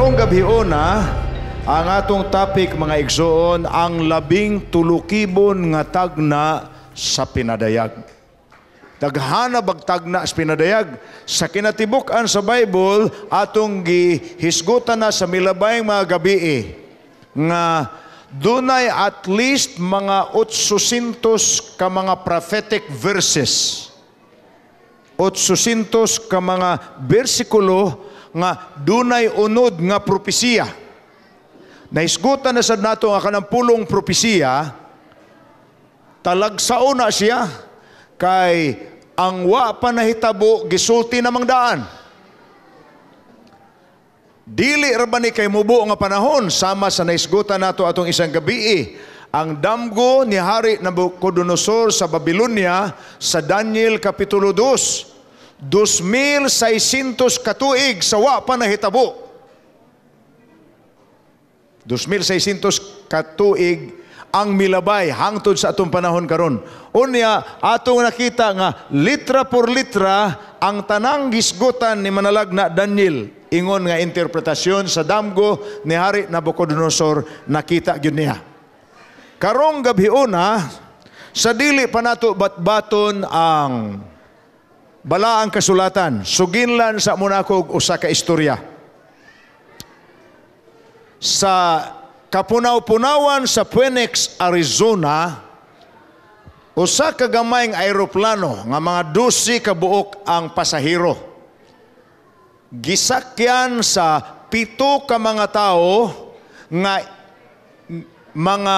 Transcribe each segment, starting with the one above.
Karong gabhiona, ang atong topic, mga igsoon, ang 13 nga tagna sa pinadayag. Daghana bag tagna sa pinadayag? Sa kinatibuk-an sa Bible, atong gihisgutan na sa milabayng mga gabi nga dunay at least mga 800 ka mga prophetic verses. 800 ka mga bersikulo nga dunay unod nga propesiya. Nahisgutan na sad nato nga kanang pulong propesiya, talagsaon na siya kay ang wa pa nahitabo gisulti namang daan. Dili ra ba ni kay mubo nga panahon, sama sa nahisgutan nato atong isang gabi, ang damgo ni Hari Nabucodonosor sa Babylonia sa Daniel Kapitulo 2. 2,600 katuig sa wa pa nahitabo. 2,600 katuig ang milabay hangtod sa atong panahon karon. Unya atong nakita nga litra por litra ang tanang gisgutan ni manalagna Daniel ingon nga interpretasyon sa damgo ni Hari Nabucodonosor, nakita gyud niya. Karong gabhiona, sa dili pa nato batbaton ang balaang kasulatan, suginlan sa munakog usa ka istorya. Sa kapunaw-punawan sa Phoenix, Arizona, usa ka gamayng aeroplano nga mga 12 ka buok ang pasahero. Gisakyan sa 7 ka mga tao nga mga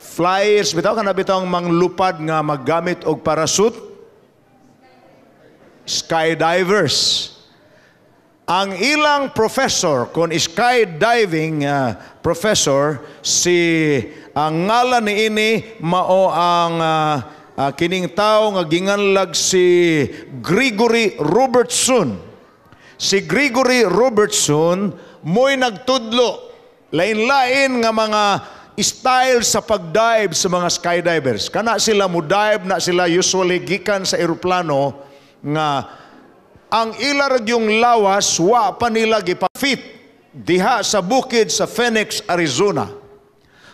flyers bitaw, kana bitaw ang manglupad nga maggamit og parachute, skydivers. Ang ilang professor, kung skydiving professor, si ang ngalan ni ini mao ang kining tao nga ginganlag si Gregory Robertson. Si Gregory Robertson mo'y nagtudlo lain-lain nga mga style sa pagdive sa mga skydivers. Kana sila mo dive na sila usually gikan sa eroplano nga ang ila ra yung lawas wa pa nila gipa-fit diha sa bukid sa Phoenix, Arizona.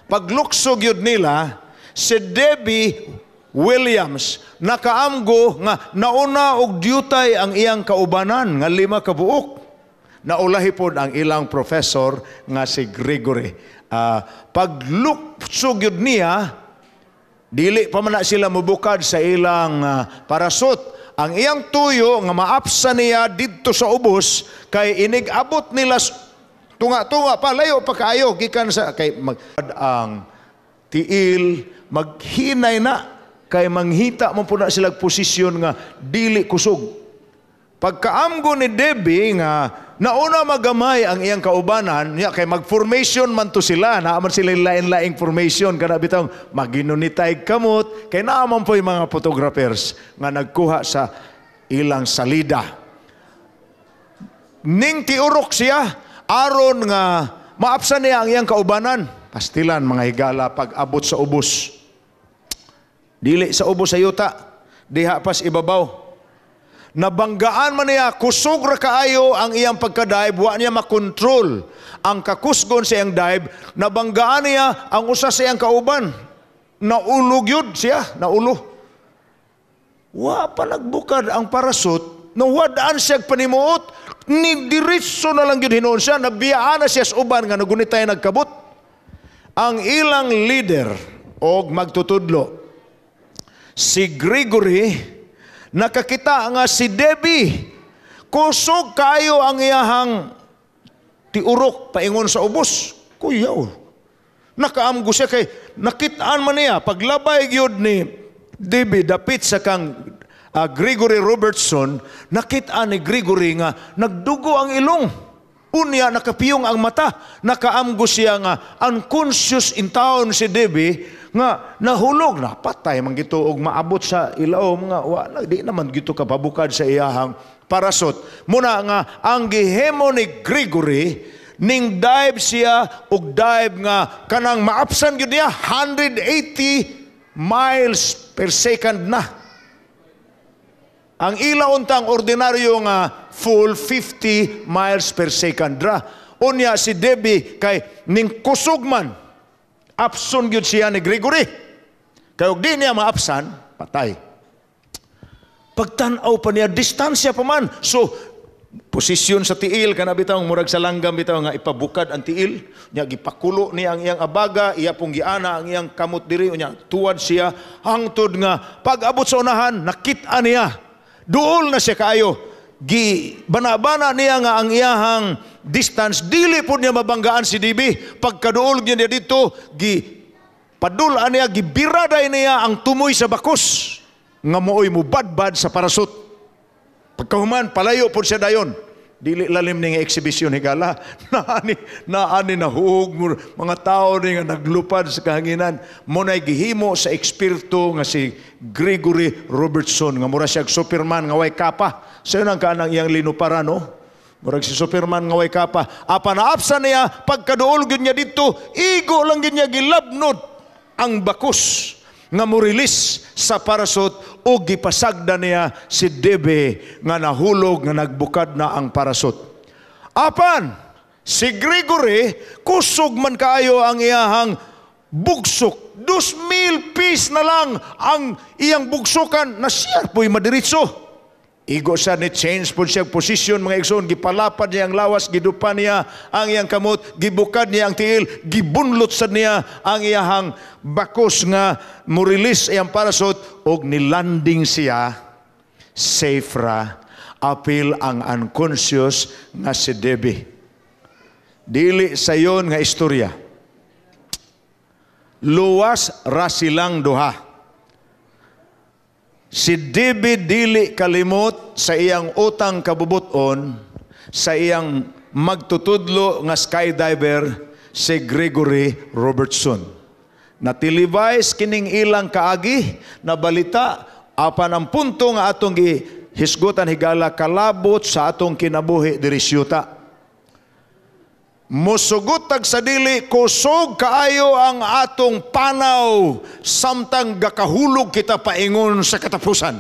Pagluksog yun nila, si Debbie Williams nakaamgo nga nauna og diyutay ang iyang kaubanan nga 5 ka buok. Naulahi pod ang ilang professor nga si Gregory. Pagluksog yun niya, dili pa man na sila mubukad sa ilang parasut. Ang iyang tuyo nga maapsa niya didto sa ubos kay inig-abot nila tunga-tunga pa, layo pa kaayo gikan sa kay mag, ang tiil maghinay na kay manghita mo po na sila posisyon nga dili kusog. Pagkaamgo ni Debbie nga nauna magamay ang iyang kaubanan niya kay mag-formation man to sila, naa man sila lain-laing formation, kana bitong maginunitay kamot kay naa man po yung mga photographers nga nagkuha sa ilang salida. Ning tiurok siya aron nga maapsan niya ang iyang kaubanan. Pastilan, mga higala, pag abot sa ubos. Dili sa ubos sa yuta, diha pas ibabaw. Nabanggaan man niya, kusog ra kaayo ang iyang pagka-dive, wa niya makontrol ang kakusgon sa iyang dive, nabanggaan niya ang usa sa iyang kauban. Naulog yun siya, naulo. Wa pa nagbukad ang parasut, nawadaan siya panimuot, ni diretso na lang yun hinuon siya, nabiyaan na siya sa uban nga nagunitay nagkabot. Ang ilang leader og magtutudlo, si Gregory, nakakita nga si Debbie, kusog kayo ang iyahang tiurok paingon sa ubos. Kuyaw. Nakaamgo siya kay nakitaan man niya paglabay gyud ni Debbie dapit sa kang Gregory Robertson, nakitaan ni Gregory nga nagdugo ang ilong. Unya nakapiyong ang mata. Nakaamgo siya nga unconscious in town si Debbie nga nahulog na patay man gito og maabot sa ilawom nga wa na, di naman gito kapabukad sa iyahang parasot. Muna nga ang gihimo ni Gregory, ning dive siya og dive nga kanang maapsan gyud niya 180 miles per second na. Ang ila untang ordinaryo nga full 50 miles per second ra. Unya si Debbie kay ning kusog man, apson gyud siya ni Gregory. Kay og di niya maapsan, patay. Pagtan-aw pa niya, distansya pa man. So, posisyon sa tiil, kana bitaw murag sa langgam bitaw nga ipabukad ang tiil. Nya gipakulo niya ang iyang abaga, iya pong giana ang iyang kamot diri, unya tuwad siya hangtod nga pag-abot sa unahan, nakit-a niya. Duol na siya kaayo. Gi bana-bana niya nga ang iyahang distance, dili pud niya mabanggaan si DB. Pagkaduol niya dito, gi padul-an niya, gibiraday niya ang tumoy sa bakos nga mooy mubadbad sa parasut. Pagkahuman, palayo pud siya dayon. Dili lalim ni nga exhibition, higala. Naani, naani nahuog mo, mga tao ni nga naglupad sa kahanginan. Mao nay gihimo sa eksperto nga si Gregory Robertson nga mura siya Superman nga way kapa. Sayo nang kanang iyang linuparan, no? Murag si Superman nga way kapa. Apan naapsan niya, pagkaduol gyud niya dito, igo lang gyud niya gilabnot ang bakos nga mo-release sa parasut o gipasagda niya si Debe nga nahulog nga nagbukad na ang parasut. Apan, si Gregory, kusog man kaayo ang iyahang bugsok. 2,000 piece na lang ang iyang bugsokan na siya po'y madiritso. Igo siya ni change po siya position, mga igsoon, gipalapad niya ang lawas, gidupa niya ang iyang kamot, gibukad niya ang tiil, gibunlot sad niya ang iyahang bakos nga mo-release iyang parasut og nilanding siya safe ra apil ang unconscious nga si Debbie. Dili sayon nga istorya. Luwas ra silang duha. Si Debbie dili kalimot sa iyang utang kabubuton sa iyang magtutudlo nga skydiver, si Gregory Robertson. Na-televise kining ilang kaagi na balita. Apan ang punto nga atong gihisgutan, higala, kalabot sa atong kinabuhi diri syuta. Musugot tag sa dili, kusog kaayo ang atong panaw samtang gakahulog kita paingon sa katapusan.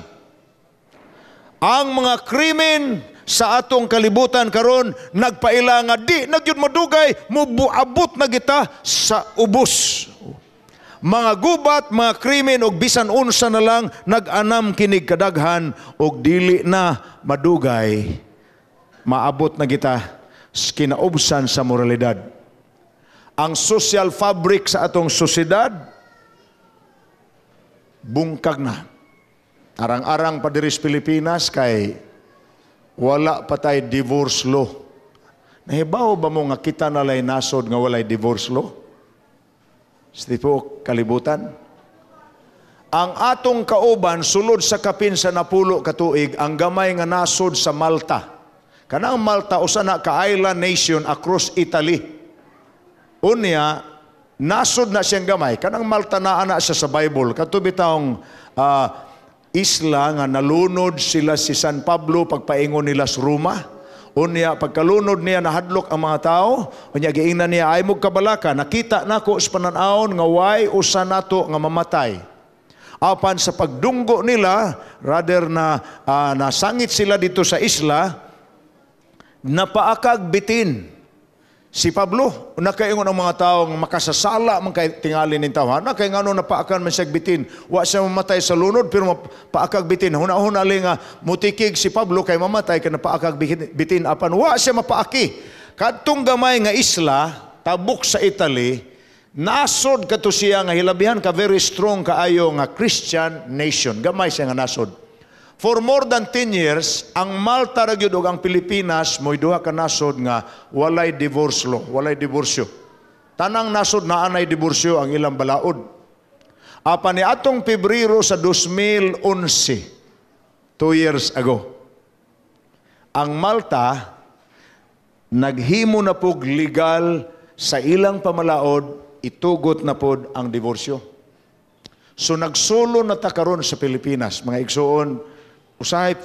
Ang mga krimen sa atong kalibutan karon nagpaila nga di na gyud madugay mubuabot na kita sa ubos. Mga gubat, mga krimen og bisan unsa na lang, nag-anam kinig kadaghan og dili na madugay maabot na kita kinaubsan sa moralidad. Ang social fabric sa atong sosyedad bungkag na. Arang-arang pa diri sa Pilipinas kay wala pa tay divorce law. Nahibaw ba mo nga kita na lay nasod nga walay divorce law sa tibuok kalibutan? Ang atong kauban sulod sa kapin sa 10 ka tuig, ang gamay nga nasod sa Malta. Kanang Malta usa na ka island nation across Italy. Unya nasod na siyang gamay. Kanang Malta naa na siya sa Bible. Kato bitawng isla nga nalunod sila si San Pablo pagpaingon nila sa Roma. Unya pagkalunod niya, nahadlok ang mga tao. Unya giingnan niya, "Ay mo kabalaka, nakita nako sa panan-awon nga way usa nato nga mamatay." Apan sa pagdunggo nila, rather na nasangit sila dito sa isla, napaakag bitin si Pablo. Nakaingon ang mga tao nga makasasala man kay tingali ning tawhana kay ngano napaakan man siya bitin. Wa siya mamatay sa lunod pero paakag bitin. Huna-huna nga mutikig si Pablo kay mamatay kay napaakag bitin, apan wa siya mapaaki. Kadtong gamay nga isla tabok sa Italy, nasod kato siya nga hilabihan ka very strong kaayo nga Christian nation. Gamay siya nga nasod. For more than 10 years, ang Malta ra gyud ug ang Pilipinas mo'y duha ka nasod nga walay divorce law, walay diborsyo. Tanang nasod naa nay diborsyo ang ilang balaod. Apan ni atong Pebrero sa 2011, 2 years ago, ang Malta naghimo na pog legal sa ilang pamalaod, itugot na pod ang diborsyo. So nagsulo na ta karon sa Pilipinas, mga igsoon. Usahay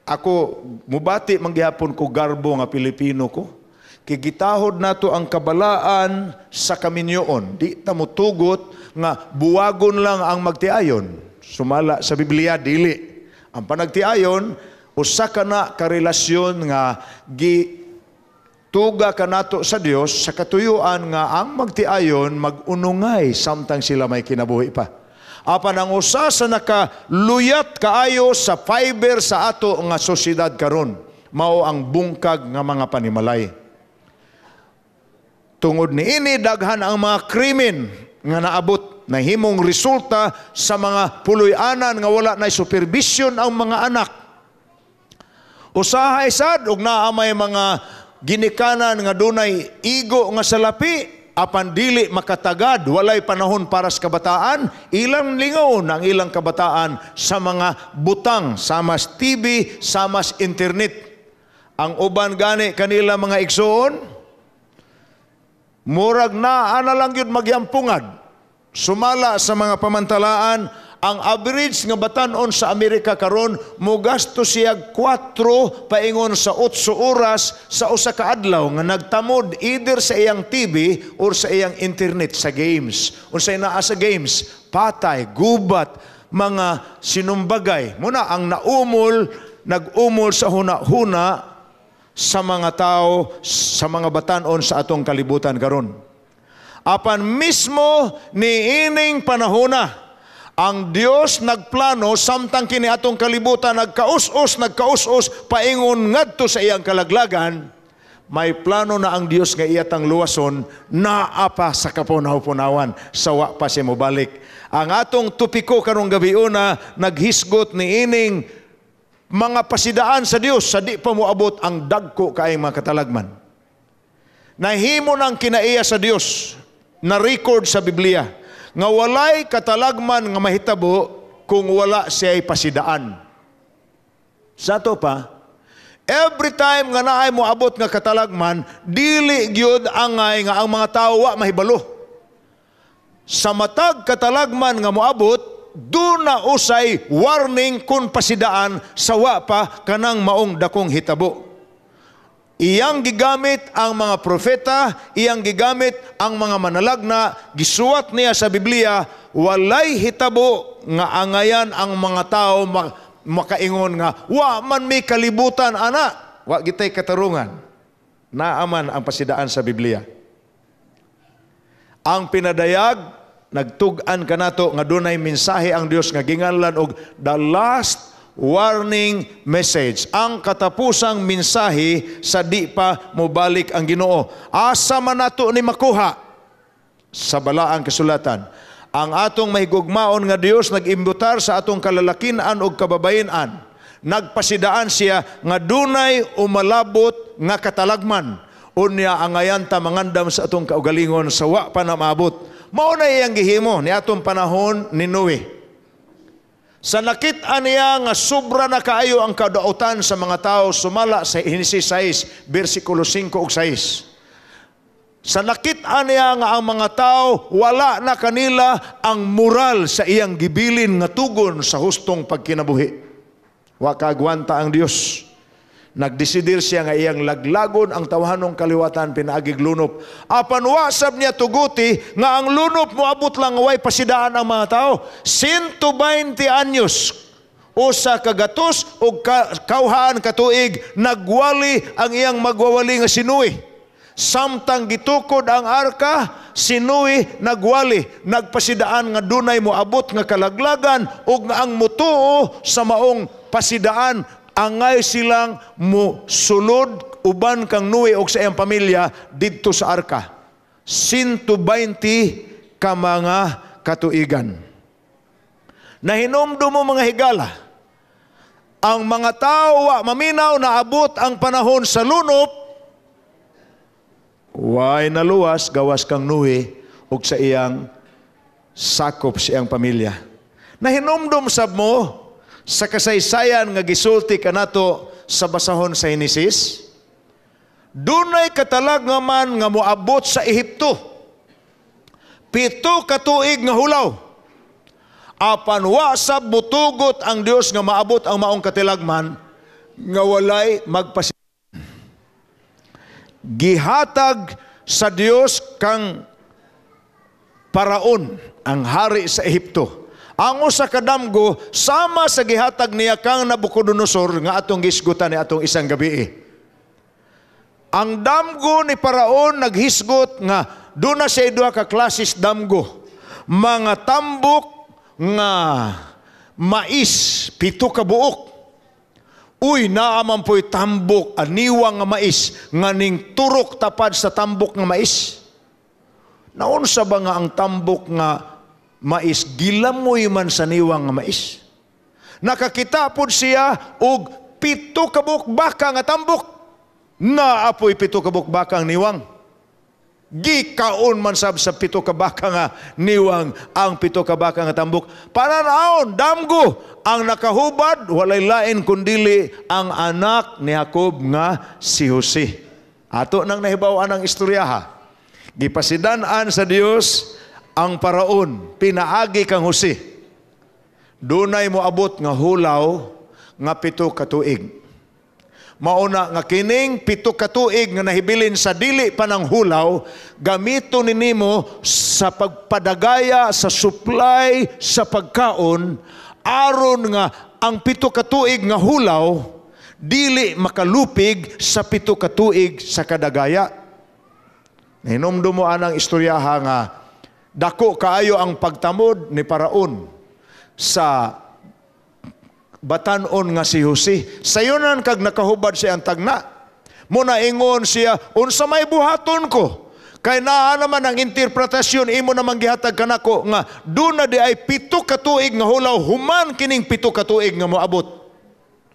ako mubati man gihapon ko garbo nga Pilipino ko. Kay gitahod nato ang kabalaan sa kaminyoon. Di ta motugot nga buwagon lang ang magtiayon. Sumala sa Biblia, dili. Ang panagtiayon, usa ka na karelasyon nga gi tuga kanato sa Dios sa katuyuan nga ang magtiayon mag-unungay samtang sila may kinabuhi pa. Apan ang usa sa nakaluyat kaayo sa fiber sa ato nga sosyedad karon, mao ang bungkag nga mga panimalay. Tungod niini, daghan ang mga krimen nga naabot, nahimong resulta sa mga puloy-anan nga wala na supervision ang mga anak. Usahay sad og naa may mga ginikanan nga dunay igo nga salapi, apan dili makatagad, walay panahon para sa kabataan, ilang lingaon ang ilang kabataan sa mga butang samas TV, samas internet. Ang uban gani kanila, mga igsoon, murag naa na lang gyud magyampungad. Sumala sa mga pamantalaan, ang average nga batanon sa Amerika karon mogasto siya 4 paingon sa 8 oras sa usa ka adlaw nga nagtamod either sa iyang TV or sa iyang internet sa games. Unsay naa sa games? Patay, gubat, mga sinumbagay. Muna ang naumol, nag-umol sa huna-huna sa mga tao, sa mga batanon sa atong kalibutan karon. Apan mismo niining panahona, ang Dios nagplano samtang kini atong kalibutan nagkaus-us, nagkaus-us paingon ngadto sa iyang kalaglagan, may plano na ang Dios nga iyatang luwason naa pa sa kapunaw-punawan, sawa pa siya mobalik. Ang atong topiko karong gabi una naghisgot niining mga pasidaan sa Dios sa di pa moabot ang dagko kaayong mga katalagman. Nahimo ng kinaiya sa Dios na record sa Biblia nga walay katalagman nga mahitabo kung wala siya'y pasidaan. Sa to pa, every time nga naay moabot nga katalagman, dili gyud angay nga ang mga tao wa mahibalo. Sa matag katalagman nga moabot, duna usay warning kun pasidaan sa wa pa kanang maong dakong hitabo. Iyang gigamit ang mga propeta, iyang gigamit ang mga manalagna, gisuwat niya sa Biblia, walay hitabo nga angayan ang mga tao makaingon nga, wa man may kalibutan, ana, wa gitay katarungan. Naaman ang pasidaan sa Biblia. Ang pinadayag, nagtug-an kanato nga dunay mensahe ang Dios nga ginganlan og the last warning message, ang katapusang mensahe sa di pa mobalik ang Ginoo. Asa man nato ni makuha? Sa balaang kasulatan. Ang atong mahigugmaon nga Dios nag-imbutar sa atong kalalakinan ug kababayen-an. Nagpasidaan siya nga dunay umalabot nga katalagman. Unya angayan ta mangandam sa atong kaugalingon sa wa pa na maabot. Mao na iyang gihimo ni atong panahon ni Noe. Sa nakit-an niya nga sobra na kaayo ang kadautan sa mga tao sumala sa Henesis 6, versikulo 5 ug 6. Sa nakit-an niya nga ang mga tao wala na kanila ang moral sa iyang gibilin nga tugon sa hustong pagkinabuhi. Wa kaagwanta ang Dios. Nagdesidir siya nga iyang laglagon ang tawhanong kaliwatan pinaagig lunop. Apan wa sab niya tuguti nga ang lunop moabot lang way pasidaan ang mga tao. 120 anyos, 100 og kawhaan katuig, nagwali ang iyang magwawali nga si Noe. Samtang gitukod ang arka, si Noe nagwali, nagpasidaan nga dunay moabot nga kalaglagan ug nga ang mutuo sa maong pasidaan angay silang mosulod uban kang Noe og sa iyang pamilya didto sa arka. 120 ka mga katuigan. Nahinumdum mo, mga higala, ang mga tao wa maminaw, naabot ang panahon sa lunop, way naluwas gawas kang Noe og sa iyang sakop, sa iyang pamilya. Nahinumdum sab mo sa kasaysayan nga gisulti kanato sa basahon sa Henesis, dunay katalagman nga moabot sa Ehipto. 7 katuig nga hulaw. Apan wa sab motugot ang Dios nga maabot ang maong katilagman nga walay magpasi. Gihatag sa Dios kang Paraon, ang hari sa Ehipto, Ang usa ka damgo sama sa gihatag niya kang Nabucodonosor nga atong gisgutan ni atong isang gabi. Ang damgo ni Paraon naghisgot nga doon na siya duha ka klasis damgo. Mga tambok nga mais, 7 ka buok. Uy, naa man po'y tambok, aniwang nga mais, nga ning turok tapad sa tambok nga mais. Naunsa ba nga ang tambok nga mais, gilamoy man sa niwang nga mais? Nakakita pod siya og 7 ka buok baka nga tambok. Naapoy 7 ka buok baka ang niwang. Gikaon man sab sa 7 ka baka nga niwang ang 7 ka baka nga tambok. Pananaon, damgo, ang nakahubad, walay lain kundili ang anak ni Jacob nga si Jose. Ato nang nahibaw-an ang istoryaha. Gipasidan-an sa Dios ang Paraon, pinaagi kang Jose. Dunay moabot nga hulaw nga 7 ka tuig. Mauna nga kining 7 ka tuig nga nahibilin sa dili pa ng hulaw, gamito ni nimo sa pagpadagaya sa supply sa pagkaon, aron nga ang 7 ka tuig nga hulaw dili makalupig sa 7 ka tuig sa kadagaya. Hinumdum mo anang istoryaha nga dako kaayo ang pagtamod ni Paraon sa batan-on nga si Jose. Sayunan kag nakahubad siya ang tagna. Muna ingon siya, unsa may buhaton ko? Kay naa naman ang interpretasyon imo namang gihatag kanako nga doon na di ay 7 ka tuig nga hulaw human kining 7 ka tuig nga moabot.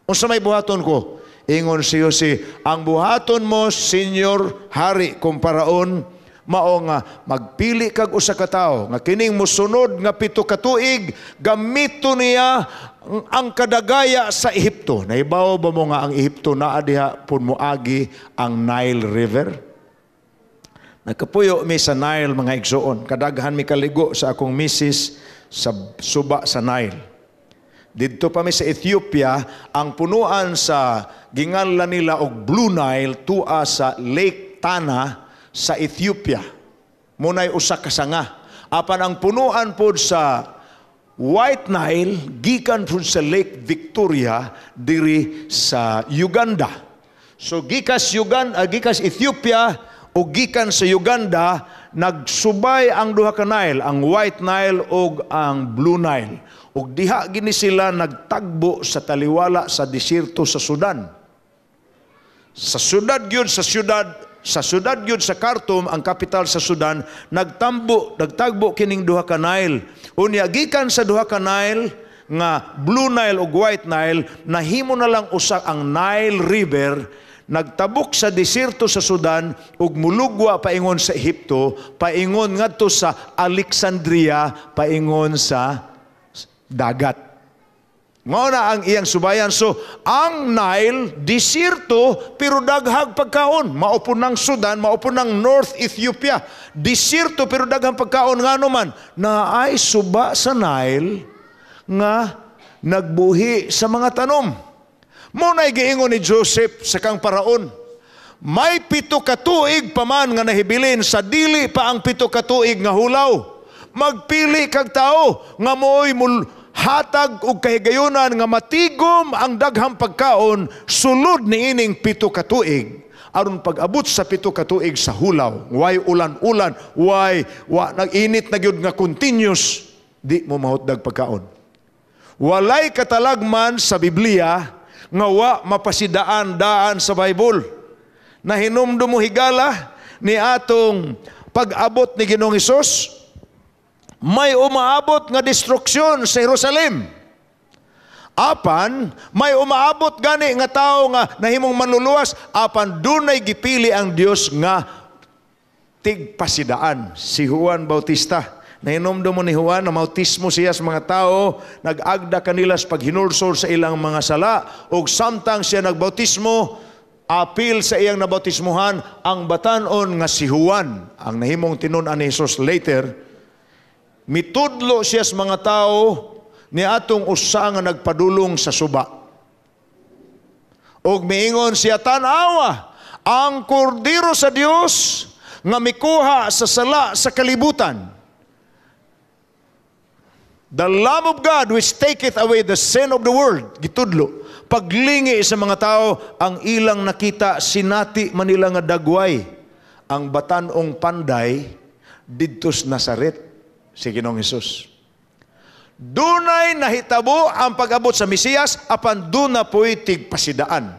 Unsa may buhaton ko? Ingon si Jose, ang buhaton mo, Senyor Hari kung Paraon, mao nga magpili kag usa ka tawo nga kining mosunod nga 7 ka tuig gamito niya ang kadagaya sa Ehipto. Nahibaw ba mo nga ang Ehipto naa diha pun moagi ang Nile River? Nakapuyo mi sa Nile, mga igsoon. Kadaghan mi kaligo sa akong misis sa suba sa Nile. Didto pa mi sa Ethiopia, ang punuan sa ginganlan nila og Blue Nile tua sa Lake Tana sa Ethiopia. Munay usa ka sanga. Apan ang punuan pod sa White Nile gikan pod sa Lake Victoria diri sa Uganda. So gikas Uganda, gikas Ethiopia o gikan sa Uganda, nagsubay ang duha ka Nile, ang White Nile ug ang Blue Nile. Ug diha gini sila nagtagbo sa taliwala sa desierto sa Sudan. Sa syudad gyud sa syudad, sa syudad gyud sa Khartoum, ang kapital sa Sudan, nagtagbo kining duha ka Nile. Unya gikan sa duha ka Nile nga Blue Nile ug White Nile, nahimo na lang usa ang Nile River, nagtabok sa desierto sa Sudan ug mulugwa paingon sa Ehipto, paingon ngadto sa Alexandria, paingon sa dagat. Mao na ang iyang subayan. So, ang Nile, desierto, pero daghag pagkaon. Mao po ng Sudan, mao po ng North Ethiopia. Desierto, pero daghang pagkaon. Ngano man, naay suba sa Nile nga nagbuhi sa mga tanom. Mao na'y giingon ni Joseph sa kang Paraon, may 7 ka tuig pa man nga nahibilin sa dili pa ang 7 ka tuig nga hulaw. Magpili kag tao nga mooy hatag og kahigayunan nga matigom ang daghang pagkaon sulod niining 7 ka tuig aron pag-abot sa 7 ka tuig sa hulaw, way ulan-ulan, way wa nag-init na gyud nga continuous, di mo mahutdag pagkaon. Walay katalagman sa Biblia nga wa mapasidaan daan sa Bible. Nahinumdum mo higala ni atong pag-abot ni Ginoong Hesus, may umaabot nga destruksyon sa Jerusalem. Apan may umaabot gani nga tao nga nahimong manluluwas, apan dunay gipili ang Dios nga tigpasidaan, si Juan Bautista. Nahinomdum mo ni Juan na mautismo siya sa mga tao, nag-agda kanila sa paghinulsol sa ilang mga sala, ug samtang siya nagbautismo, apil sa iyang nabautismuhan ang batan-on nga si Juan, ang nahimong tinun-an ni Jesus later. Mitudlo siya sa mga tao ni atong usa nga nagpadulong sa suba. Og miingon siya, tan-awa ang kordero sa Dios nga mikuha sa sala sa kalibutan. The Lamb of God which taketh away the sin of the world. Gitudlo. Paglingi sa mga tao, ang ilang nakita, sinati manila nga dagway ang batan-ong panday didto sa Nazaret, si Ginoong Hesus. Dunay nahitabo ang pag-abot sa Mesiyas, apan duna po'y tigpasidaan.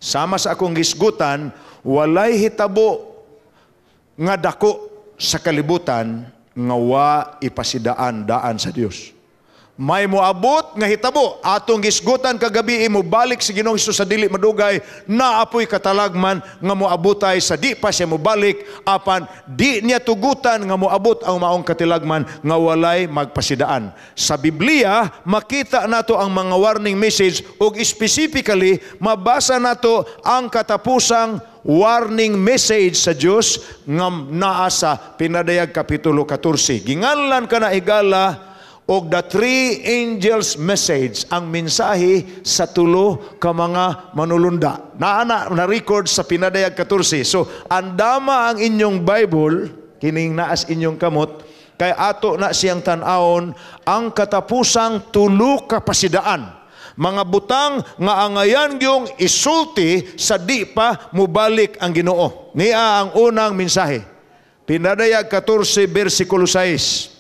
Sama sa akong gisgutan, walay hitabo nga dako sa kalibutan nga wa ipasidaan daan sa Dios. May moabot nga hitabo atong gisgutan kagabi, mo balik si Ginoong Hesus sa dili madugay, naa poy katalagman nga moabotay sa di pa siya mobalik, apan di niya tugutan nga moabot ang maong katilagman nga walay magpasidaan. Sa Biblia makita nato ang mga warning message, ug specifically mabasa nato ang katapusang warning message sa Dios nga naa sa Pinadayag Kapitulo 14. Ginganlan kana, higala, og the three angels' message, ang mensahe sa tulo ka mga manulunda. Naa na na record sa Pinadayag 14. So andama ang inyong Bible kining naas inyong kamot kay ato na siyang tan-awon, ang katapusang tulo ka pasidaan, mga butang nga angayan gyung isulti sa di pa mubalik ang Ginoo. Nia ang unang mensahe. Pinadayag 14 versikulo 6.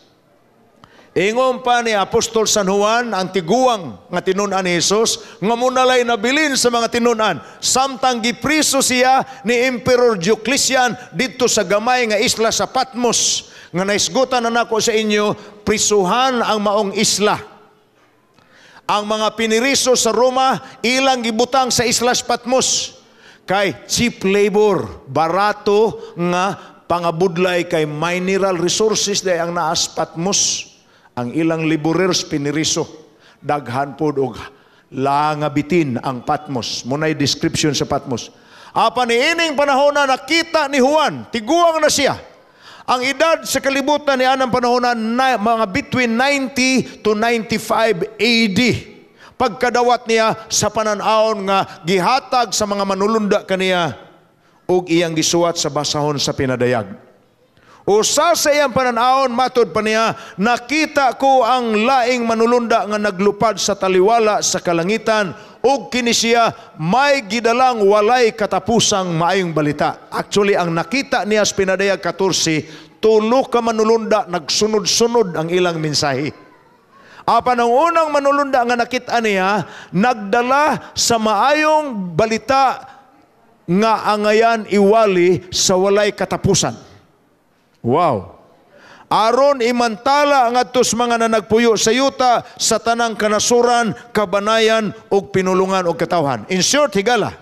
Ingon pa ni Apostol San Juan, ang tiguang nga tinun-an ni Jesus, nga mao na lay nabilin sa mga tinun-an samtang gipriso siya ni Emperor Diocletian didto sa gamay nga isla sa Patmos, nga naisgutan na nako sa inyo, prisuhan ang maong isla. Ang mga piniriso sa Roma, ilang gibutang sa Islas Patmos kay cheap labor, barato nga pangabudlay, kay mineral resources day ang naas Patmos. Ang ilang laborers piniriso. Daghan pod og langabitin ang Patmos. Munay description sa Patmos. Apan niining panahon na nakita ni Juan, tiguang na siya. Ang edad sa kalibutan ni anang panahon na, mga between 90 to 95 AD. Pagkadawat niya sa panan-awon nga gihatag sa mga manulunda kaniya ug iyang gisuwat sa basahon sa Pinadayag. Usa sa iyang pananawon, matod pa niya, "Nakita ko ang laing manulunda nga naglupad sa taliwala sa kalangitan, ug kini siya may gidalang walay katapusang maayong balita." Actually, ang nakita niya sa Pinadayag 14, tulo ka manulunda, nagsunod-sunod ang ilang mensahe. Apan ang unang manulunda nga nakita niya, nagdala sa maayong balita nga angayan iwali sa walay katapusan. Wow. Aron imantala ngadto sa mga nanagpuyo sa yuta sa tanang kanasuran, kabanayan ug pinulungan og katawhan. In short, higala,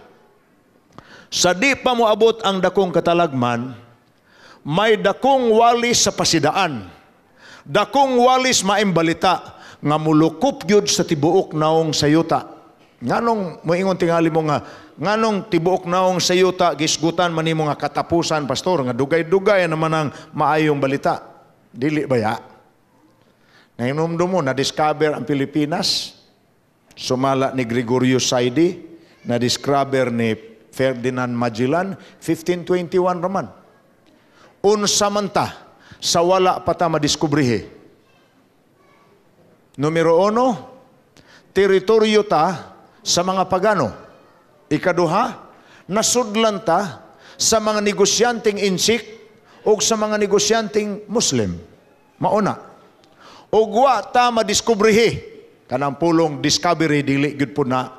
sa di pa moabot ang dakong katalagman, may dakong walis sa pasidaan. Dakong walis maayong balita nga mulukop gyud sa tibuok naong sa yuta. Nganong moingon tingali mo nga nganong tibuok naong sa yuta, gisgutan man nimo nga katapusan, pastor, nga dugay-dugay naman ang maayong balita? Dili ba ya? Nahinumdum mo, na-discover ang Pilipinas sumala ni Gregorio Saide, na-discover ni Ferdinand Magellan, 1521 raman. Unsa man ta sa wala pa ta madiskubrihe? Numero 1, teritoryo ta sa mga pagano. Ikaduha, nasudlan ta sa mga negosyanteng Intsik o sa mga negosyanteng Muslim. Mauna. Ug wa ta madiskubrihe. Kanang pulong discovery, dili gyud po na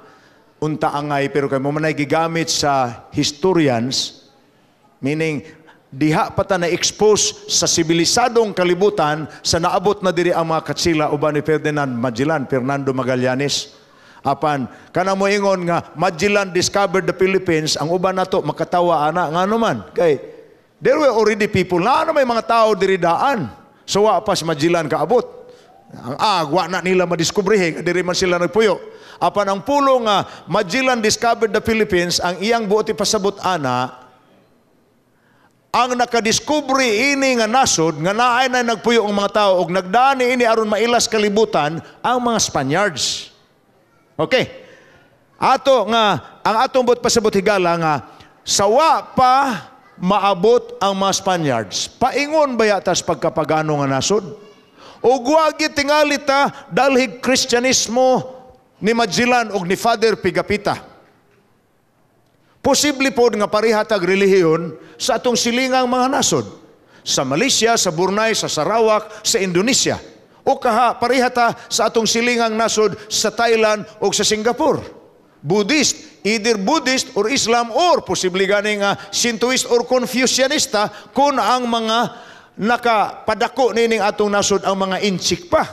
unta angay, pero kay mao manay gigamit sa historians, meaning diha pa ta na-expose sa sibilisadong kalibutan sa naabot na diri ang mga katsila uban ni Ferdinand Magellan, Fernando Magallanes. Apan kana mo ingon nga Magellan discovered the Philippines, ang uban nato makatawa ana, ngano man kay there were already people na ano, may mga tao diri daan. So wa pa si Magellan kaabot. Ang agwa na nila madiskubrihe, diri man sila nagpuyo. Apan ang pulong nga Magellan discovered the Philippines, ang iyang buot ipasabot ana, ang nakadiskubre ini nga nasod nga naay na nagpuyo ang mga tao og nagdaan ini aron mailas kalibutan, ang mga Spaniards. Okay. Ato nga ang atong buot pasabot, higala, nga sawa pa maabot ang mga Spaniards, paingon ba tas pagkapagano nga nasod? Ug wa gyud tingali ta dalhig Kristyanismo ni Magellan og ni Father Pigafetta. Posible pod nga pareha tag relihiyon sa atong silingang mga nasod. Sa Malaysia, sa Brunei, sa Sarawak, sa Indonesia. O kaha pareha ta sa atong silingang nasod sa Thailand o sa Singapore. Buddhist, either Buddhist or Islam or posible gani nga Shintoist or Confucianista kung ang mga nakapadako nining atong nasod ang mga Intsik pa.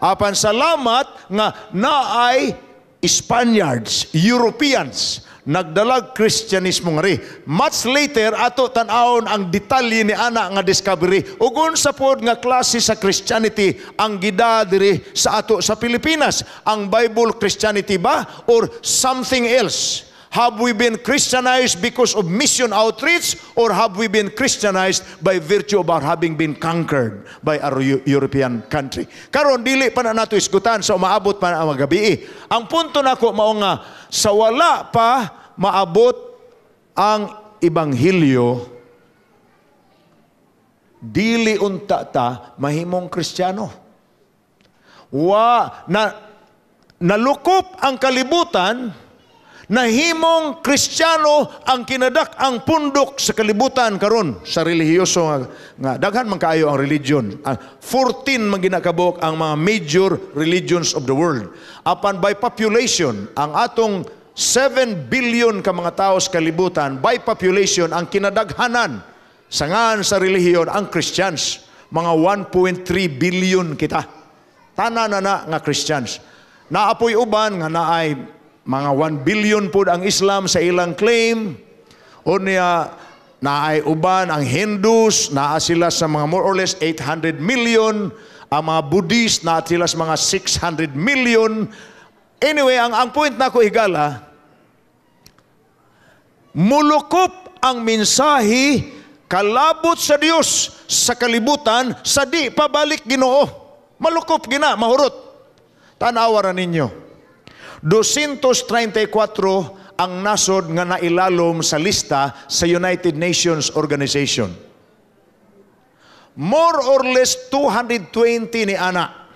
Apan salamat nga naay Spaniards, Europeans, nagdalag Kristyanismo ngari. Much later, ato tan-awon ang detalye ni ana nga discovery ug unsa pod nga klase sa Christianity ang gida diri sa ato sa Pilipinas. Ang Bible Christianity ba or something else? Have we been Christianized because of mission outreach or have we been Christianized by virtue of our having been conquered by a European country? Karon, dili pa na nato isgutan sa umaabot pa na ang gabi. Ang punto nako mao nga sa wala pa maabot ang ebanghelyo, dili unta ta mahimong Kristiyano. Wa na nalukop ang kalibutan, nahimong Kristiyano ang kinadak-ang pundok sa kalibutan karon sa relihiyoso nga daghan man kaayo ang religion. 14 man ginakabuok ang mga major religions of the world. Apan by population, ang atong 7 billion ka mga tao sa kalibutan, by population ang kinadaghanan sa ngan sa relihiyon ang Christians. Mga 1.3 billion kita. Tanan na na nga Christians. Naapoy uban nga naay mga 1 billion pod ang Islam sa ilang claim. O niya, naay uban ang Hindus, naa sila sa mga more or less 800 million. Ang mga Buddhist, naa sila sa mga 600 million. Anyway, ang point nako, higala, mulukop ang mensahe kalabot sa Dios sa kalibutan sa di pabalik Ginoo. Malukop gina, mahurot. Tanawa ra ninyo. 234 ang nasod nga nailalom sa lista sa United Nations Organization. More or less 220 ni ana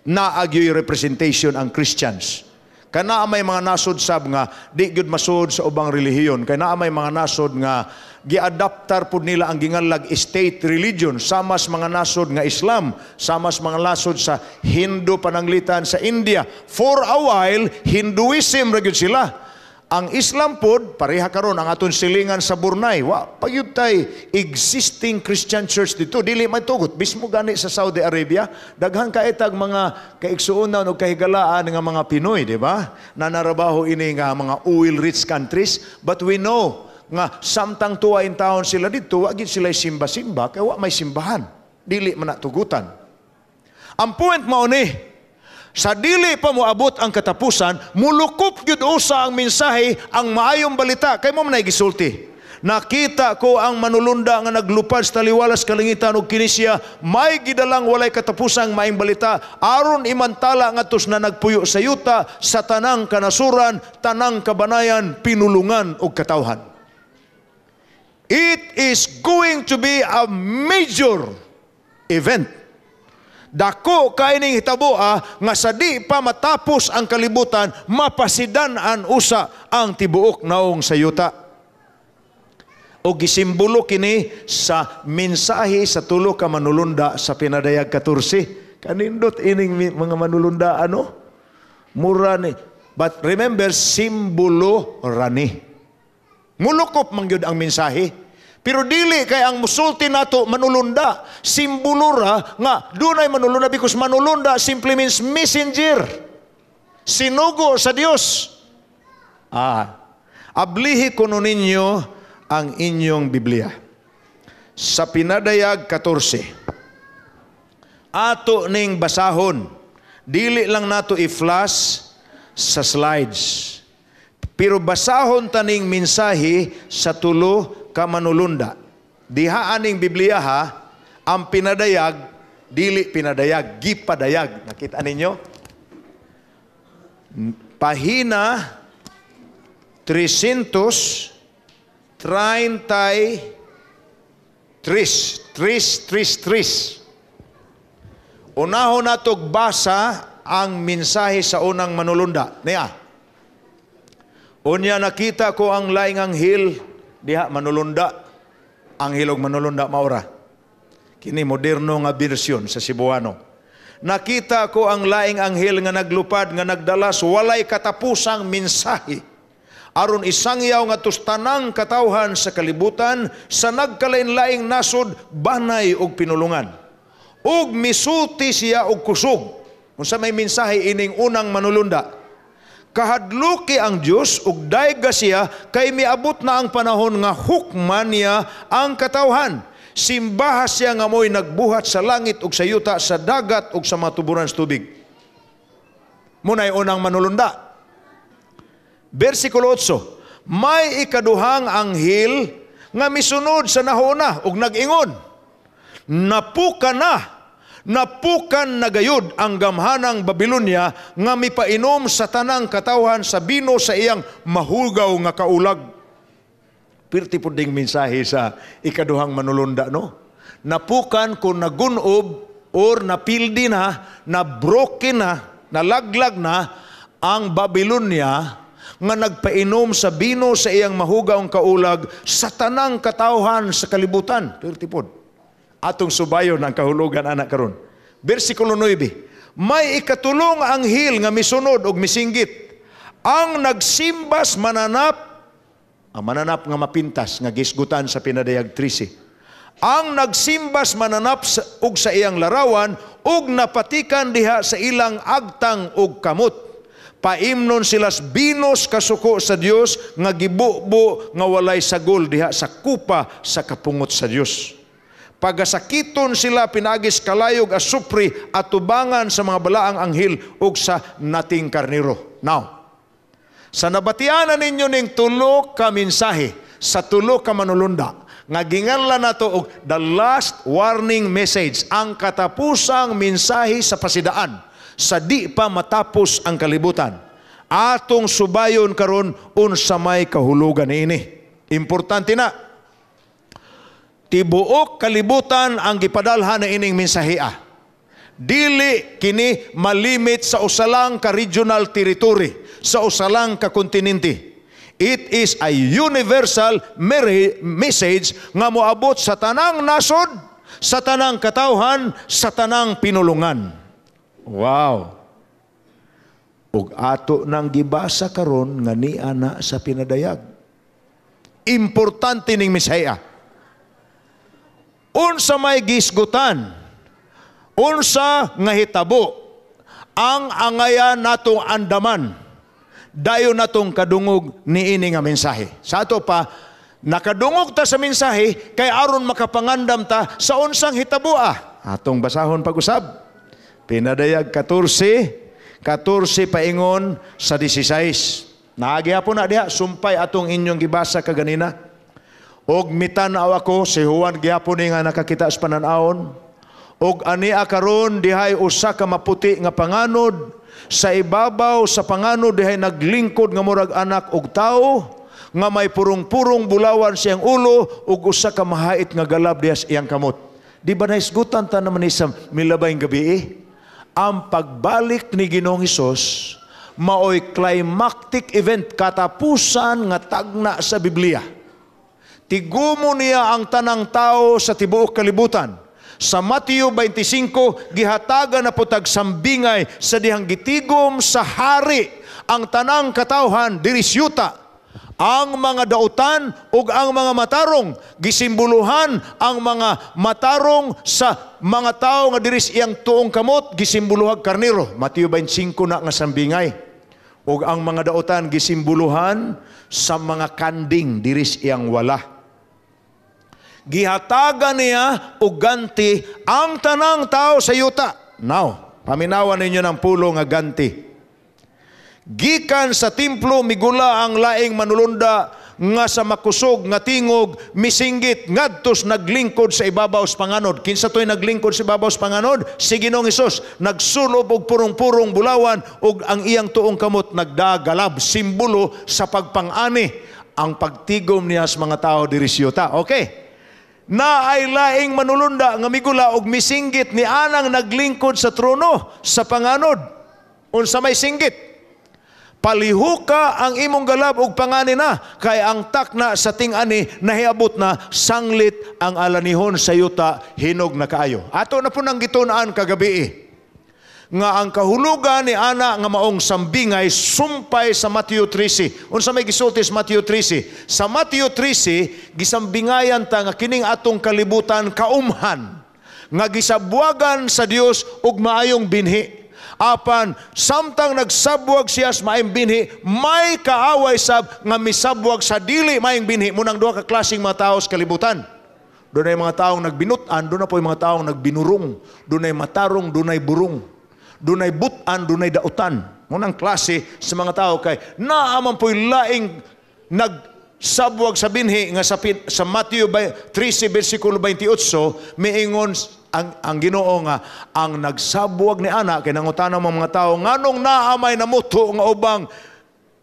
naagyoy representation ang Christians. Kana may mga nasod sab nga di gyud masud sa ubang relihiyon. Kay naa may mga nasod nga giadaptar pud nila ang ginganlag state religion, samas mga nasod nga Islam, samas mga nasod sa Hindu pananglitan sa India. For a while, Hinduism ra gyud sila. Ang Islam pod pareha karon ang aton silingan sa Brunei. Wa pa gyud tay existing Christian church dito. Dili man tugot mismo gani sa Saudi Arabia, daghan kaitag mga kaigsuonan o kahigalaan nga mga Pinoy, di ba? Na narabaho ini nga mga oil rich countries, but we know nga samtang tuwa in taon sila dito, wa gyud sila simba-simba kay wa may simbahan. Dili man na tugutan. Ang point mao ni, sa dili pa moabot ang katapusan, mulukop gyud usa ang mensahe, ang maayong balita. Kay mao man gisulti. "Nakita ko ang manulunda nga naglupad sa taliwalas kalangitan ug kini siya may gidalang walay katapusang maayong balita aron imantala ngadto sa nagpuyo sa yuta, sa tanang kanasuran, tanang kabanayan, pinulungan ug katawhan." It is going to be a major event. Dako kaining hitabo nga sa di pa matapos ang kalibutan, mapasidan-an usa ang tibuok naong sa yuta. O gisimbolo kini sa mensahe sa tulo ka manulunda sa Pinadayag 14. Kanindot ining mga manulunda, ano? Mura ni. But remember, simbolo rani. Mulukop man gyud ang mensahe. Pero dili kay ang musulti nato manulunda. Simbolo ra nga dunay manulunda because manulunda simply means messenger. Sinugo sa Dios. Ablihi kuno ninyo ang inyong Biblia. Sa Pinadayag 14. Ato ning basahon. Dili lang nato i-flash sa slides. Pero basahon taning mensahe sa tulo ka manulunda. Diha aning Biblia ha, ang pinadayag, dili pinadayag, gipadayag. Nakita ninyo? Pahina 333, tres, tres, tres. Unahon natog basa ang mensahe sa unang manulunda. Niya. Unya nakita ko ang laing anghel diha, manulunda. Anghel og manulunda maura. Kini moderno nga bersyon sa Cebuano. Nakita ko ang laing anghel nga naglupad nga nagdalas walay katapusang mensahe aron isangyaw ngadto sa tanang katawhan sa kalibutan, sa nagkalain-laing nasod, banay ug pinulungan. Ug misulti siya og kusog. Unsa may mensahe ining unang manulunda? Kahadluki ang Dios ug dayga siya kay miabot na ang panahon nga hukman niya ang katawhan. Simbaha siya nga mo'y nagbuhat sa langit ug sa yuta, sa dagat ug sa matuburan sa tubig. Muna'y unang manulunda. Versikulo 8, may ikaduhang anghel nga misunod sa nahuuna ug nag-ingon, "Napukan na, napukan na gayud ang gamhanang Babilonya nga mipainom sa tanang katawhan sa bino sa iyang mahugaw nga kaulag." Pirti pud ding mensahe sa ikaduhang manulunda, no? Napukan kung nagunob or napildi na, na broken na, nalaglag na ang Babilonya nga nagpainom sa bino sa iyang mahugaw kaulag sa tanang katawhan sa kalibutan. Pirti pod. Atong subayon ang kahulugan ana karon. Versikulo 9. May ikatulong anghel nga misunod og misinggit, "Ang nagsimbas mananap," ang mananap nga mapintas nga gisgutan sa Pinadayag 13. "Ang nagsimbas mananap og sa iyang larawan ug napatikan diha sa ilang agtang ug kamot. Paimnon sila binos kasuko sa Dios nga gibubo nga walay sagol diha sa kupa sa kapungot sa Dios. Pagasakiton sila pinaagis kalayog asupri at tubangan sa mga balaang anghel ug sa nating karniro." Now, sa nabatianan ninyo ning tulo ka mensahe sa tulo ka manulunda nga ginganlan nato og the last warning message, ang katapusang mensahe sa pasidaan sa di pa matapos ang kalibutan. Atong subayon karon unsa may kahulugan niini. Importante na. Tibuok kalibutan ang gipadalhan na ining mensahea. Dili kini malimit sa usalang ka regional territory, sa usalang ka kontinente. It is a universal message nga moabot sa tanang nasod, sa tanang katawhan, sa tanang pinulungan. Wow. Ug ato nang gibasa karon nga niana na sa Pinadayag. Importante ning mensahea. Unsa may gisgutan, unsa nga hitabo ang angayan natong andaman dayon natong kadungog niini nga mensahe? Sa ato pa nakadungog ta sa mensahe kay aron makapangandam ta sa unsang hitaboa. Atong basahon pag-usab. Pinadayag 14, 14 paingon sa 16. Naagihapon na diha, sumpay atong inyong gibasa kaganina. Og mitan-aw ako, si Juan gihapon ni nga nakakita sa panan-awon. Og ania karon dihay usa ka maputi nga panganod, sa ibabaw sa panganod dihay naglingkod nga murag anak og tawo nga may purong-purong bulawan siyang ulo ug usa ka mahait nga galab diha sa iyang kamot. Di ba nahisgutan ta naman ni sa milabayng gabi eh? Ang pagbalik ni Ginoong Hesus maoy climactic event, katapusan nga tagna sa Biblia. Tigumo niya ang tanang tao sa tibuok kalibutan. Sa Mateo 25, gihatagan na putag sambingay sa dihang gitigom sa hari ang tanang katawhan diri sa yuta. Ang mga dautan ug ang mga matarong, gisimboluhan ang mga matarong sa mga tao nga diri sa iyang tuong kamot, gisimboluhag karnero. Mateo 25 na nga sambingay. Ug ang mga dautan gisimboluhan sa mga kanding diri sa iyang wala. Gihatagan niya og ganti ang tanang tao sa yuta. Now, paminawan ninyo ng pulo nga ganti. Gikan sa templo migula ang laing manulunda nga sa makusog nga tingog misinggit ngadtos naglingkod sa ibabaw sa panganod. Kinsa to'y naglingkod sa ibabaw sa panganod? Si Ginoong Hesus nagsulob og purong-purong bulawan ug ang iyang tuong kamot nagdagalab, simbolo sa pagpang-ani, ang pagtigom niya sa mga tao diri sa yuta. Okay. Naay laing manulunda nga migula og misinggit ni anang naglingkod sa trono sa panganod. Unsa may singgit? "Palihuka ang imong galab og pangani na, kay ang takna sa ting-ani nahiabot na, sanglit ang alanihon sa yuta hinog na kaayo." Ato na po nang gitun-an kagabi nga ang kahulugan ni ana nga maong sambingay sumpay sa Matthew 13. Unsa may gisulti sa Matthew 13? Sa Matthew 13, gisambingayan ta nga kining atong kalibutan kaumhan nga gisabwagan sa Dios og maayong binhi. Apan samtang nagsabwag siya sa maayong binhi, may kaaway sab nga misabwag sa dili maayong binhi. Munang duha ka klaseng mga tao sa kalibutan. Dunay mga taong nagbinut-an, dunay poy mga taong nagbinurong, dunay matarong, dunay burong. Dunay butan, dunay dautan. Munang klase sa mga tao kay naa man poy laing nagsabwag sa binhi nga sa Matthew 13 versikulo 28 miingon ang Ginoo nga ang nagsabwag ni ana kay nangutana mga tao nganong naa may namuto nga ubang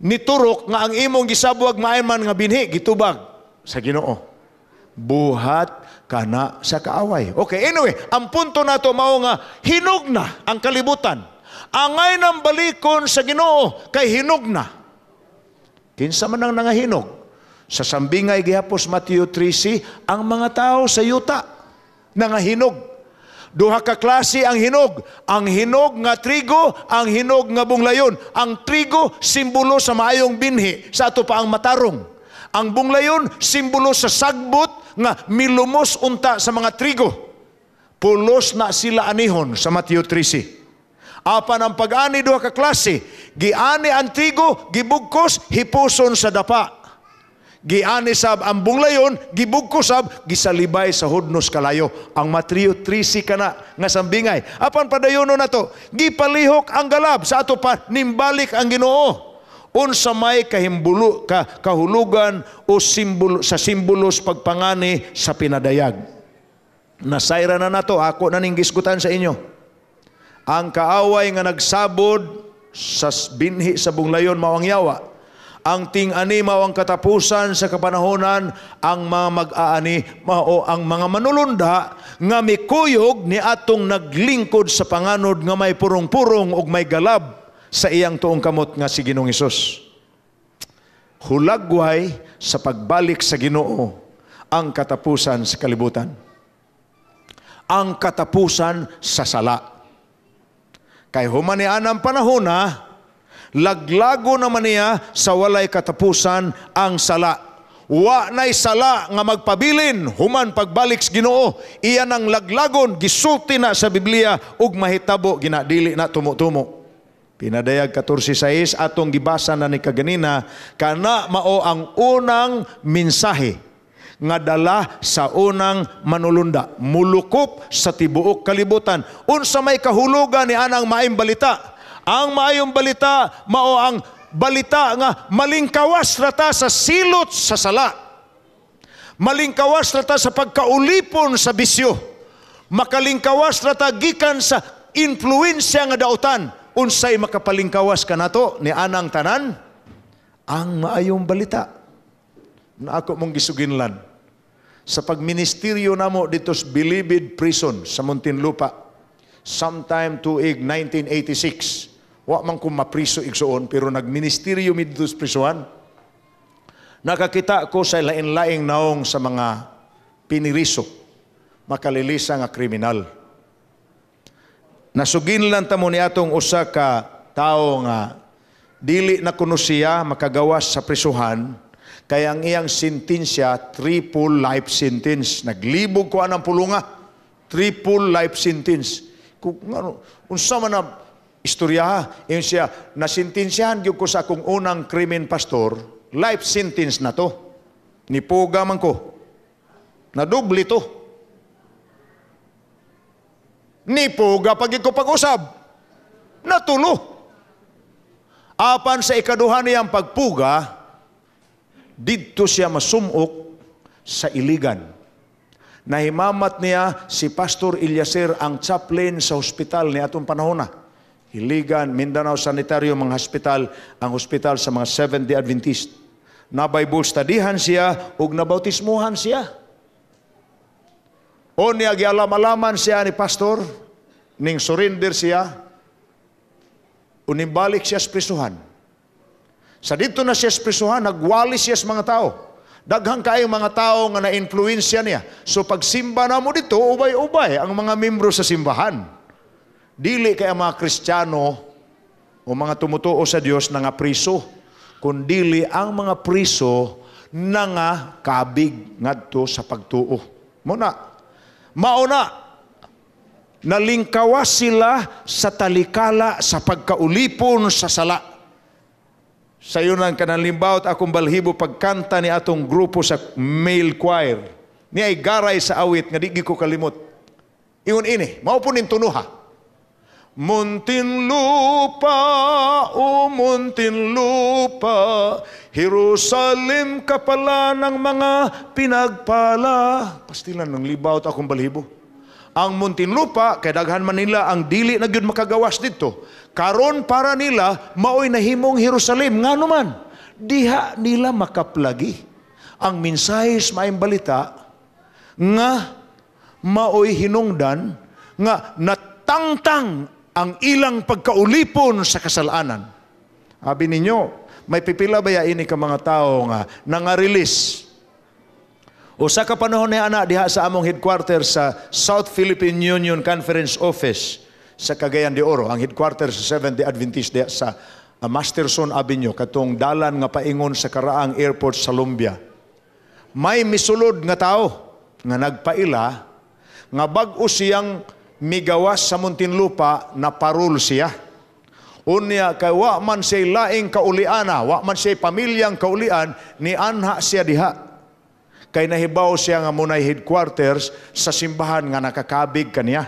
niturok nga ang imong gisabwag maay man nga binhi. Gitubag sa Ginoo, "Buhat kana sa kaaway." Okay, anyway, ang punto nato mao nga hinog na ang kalibutan. Angay nang balikon sa Ginoo kay hinog na. Kinsa man ang nangahinog? Sa sambingay gihapos Matthew 13, ang mga tao sa yuta nangahinog. Duha ka klase ang hinog. Ang hinog nga trigo, ang hinog nga bunglayon. Ang trigo, simbolo sa maayong binhi, sa ato pa ang matarong. Ang bunglayon, simbolo sa sagbot nga milumos unta sa mga trigo. Pulos na sila anihon sa Matthew 13. Apan ang pag-ani, duha ka klase. Giani ang trigo, gibugkos, hipuson sa dapa. Giani sab ang bunglayon, gibugkos sab, gisalibay sa hudnos kalayo. Ang Matthew 13 kana nga sambingay. Apan padayono nato, gipalihok ang galab sa ato pa nimbalik ang Ginoo. Unsa may kahimbulo ka, kahulugan o simbolo sa simbolos pagpangani sa pinadayag? Nasayra na nato, ako na ning gisgutan sa inyo. Ang kaaway nga nagsabod sa binhi sa bunglayon mao ang yawa. Ang ting-ani mao ang katapusan sa kapanahonan, ang mga mag-aani mao ang mga manulunda nga mikuyog ni atong naglingkod sa panganod nga may purong-purong ug may galab sa iyang tuong kamot nga si Ginoong Hesus. Hulagway sa pagbalik sa Ginoo ang katapusan sa kalibutan. Ang katapusan sa sala. Kay human ni anang panahon na, laglago naman niya sa walay katapusan ang sala. Wa na'y sala nga magpabilin human pagbalik sa Ginoo. Iyan ang laglagon, gisulti na sa Biblia ug mahitabo ginadili na tumo-tumo. Pinadayag 14:6 atong gibasa na ni kaganina, kana mao ang unang mensahe nga dala sa unang manulunda, mulukop sa tibuok kalibutan. Unsa may kahulugan ni anang maayong balita? Ang maayong balita mao ang balita nga malingkawas rata sa silot sa sala. Malingkawas rata sa pagkaulipon sa bisyo. Makalingkawas rata gikan sa influensya nga dautan. Unsay makapalingkawas kanato ni anang tanan? Ang maayong balita. Na ako mong gisuginlan sa pagministeryo namo dito sa Bilibid Prison sa Muntinlupa. Sometime tuig 1986. Wa man ko mapriso igsuon, pero nagministeryo mi dito sa prisuhan. Nakakita ko sa lain-laing naong sa mga piniriso, makalilisa nga kriminal. Nasuginlan ta mo ni atong usa ka tawo nga dili na kuno siya makagawas sa prisuhan kay ang iyang sentensya triple life sentence. Naglibog ko anang pulunga. Triple life sentence. Kung ano, unsa man na istorya ha? Ingon siya, nasentensyahan gyud ko sa akong unang krimen, pastor, life sentence na to. Nipuga man ko. Nadubli to. Nipuga pag ko pag-usab. Natulo. Apan sa ikaduha niyang pagpuga, didto siya masumok sa Iligan. Nahimamat niya si Pastor Eliaser, ang chaplain sa hospital ni atong panahona. Iligan, Mindanao Sanitarium, mga hospital, ang hospital sa mga Seventh-day Adventist. Na Bible studyhan siya ug nabautismuhan siya. O niya gialam-alaman siya ni pastor, ning surrender siya, unimbalik siya sa prisuhan. Sa dito na siya sa prisuhan, nagwali siya sa mga tao. Daghang kaayong mga tao nga na-influensya niya. So pagsimba na mo dito, ubay-ubay ang mga membro sa simbahan. Dili kay ang mga Kristiyano o mga tumutuo sa Dios na nga priso, kundili ang mga priso na nga kabig ngadto sa pagtuo. Muna, mauna, nalingkawas sila sa talikala sa pagkaulipon sa sala. Sayo nang kanalimbawot akong balhibo pagkanta ni atong grupo sa male choir. Ni ay garay sa awit nga di ko kalimot. Ingon ini, mao po ning tunuha. Muntinlupa, o Muntinlupa, Jerusalem ka pala ng mga pinagpala. Pastilan ng libawot akong balhibo. Ang Muntinlupa, kay daghan man nila ang dili na gyud makagawas dito. Karon para nila, maoy nahimong Jerusalem. Ngano man, diha nila makaplagi ang mensahe sa maayong balita nga maoy hinungdan nga natangtang ang ilang pagkaulipon sa kasalanan. Abi ninyo, may pipila ba ya ini ka mga tao nga nanga-release? Usa ka panahon ni ana diha sa among headquarters sa South Philippine Union Conference Office sa Cagayan de Oro, ang headquarters sa Seventh-day Adventist diha sa Masterson Avenue, katong dalan nga paingon sa Karaang Airport sa Lumbia. May misulod nga tao nga nagpaila nga bag-o siyang migawas sa Muntinlupa, na parol siya. Unya kay wa man siya laing kauliana, wa man siya pamilyang kaulian, ni anha siya diha. Kay nahibaw siya nga munay headquarters sa simbahan nga nakakabig kaniya.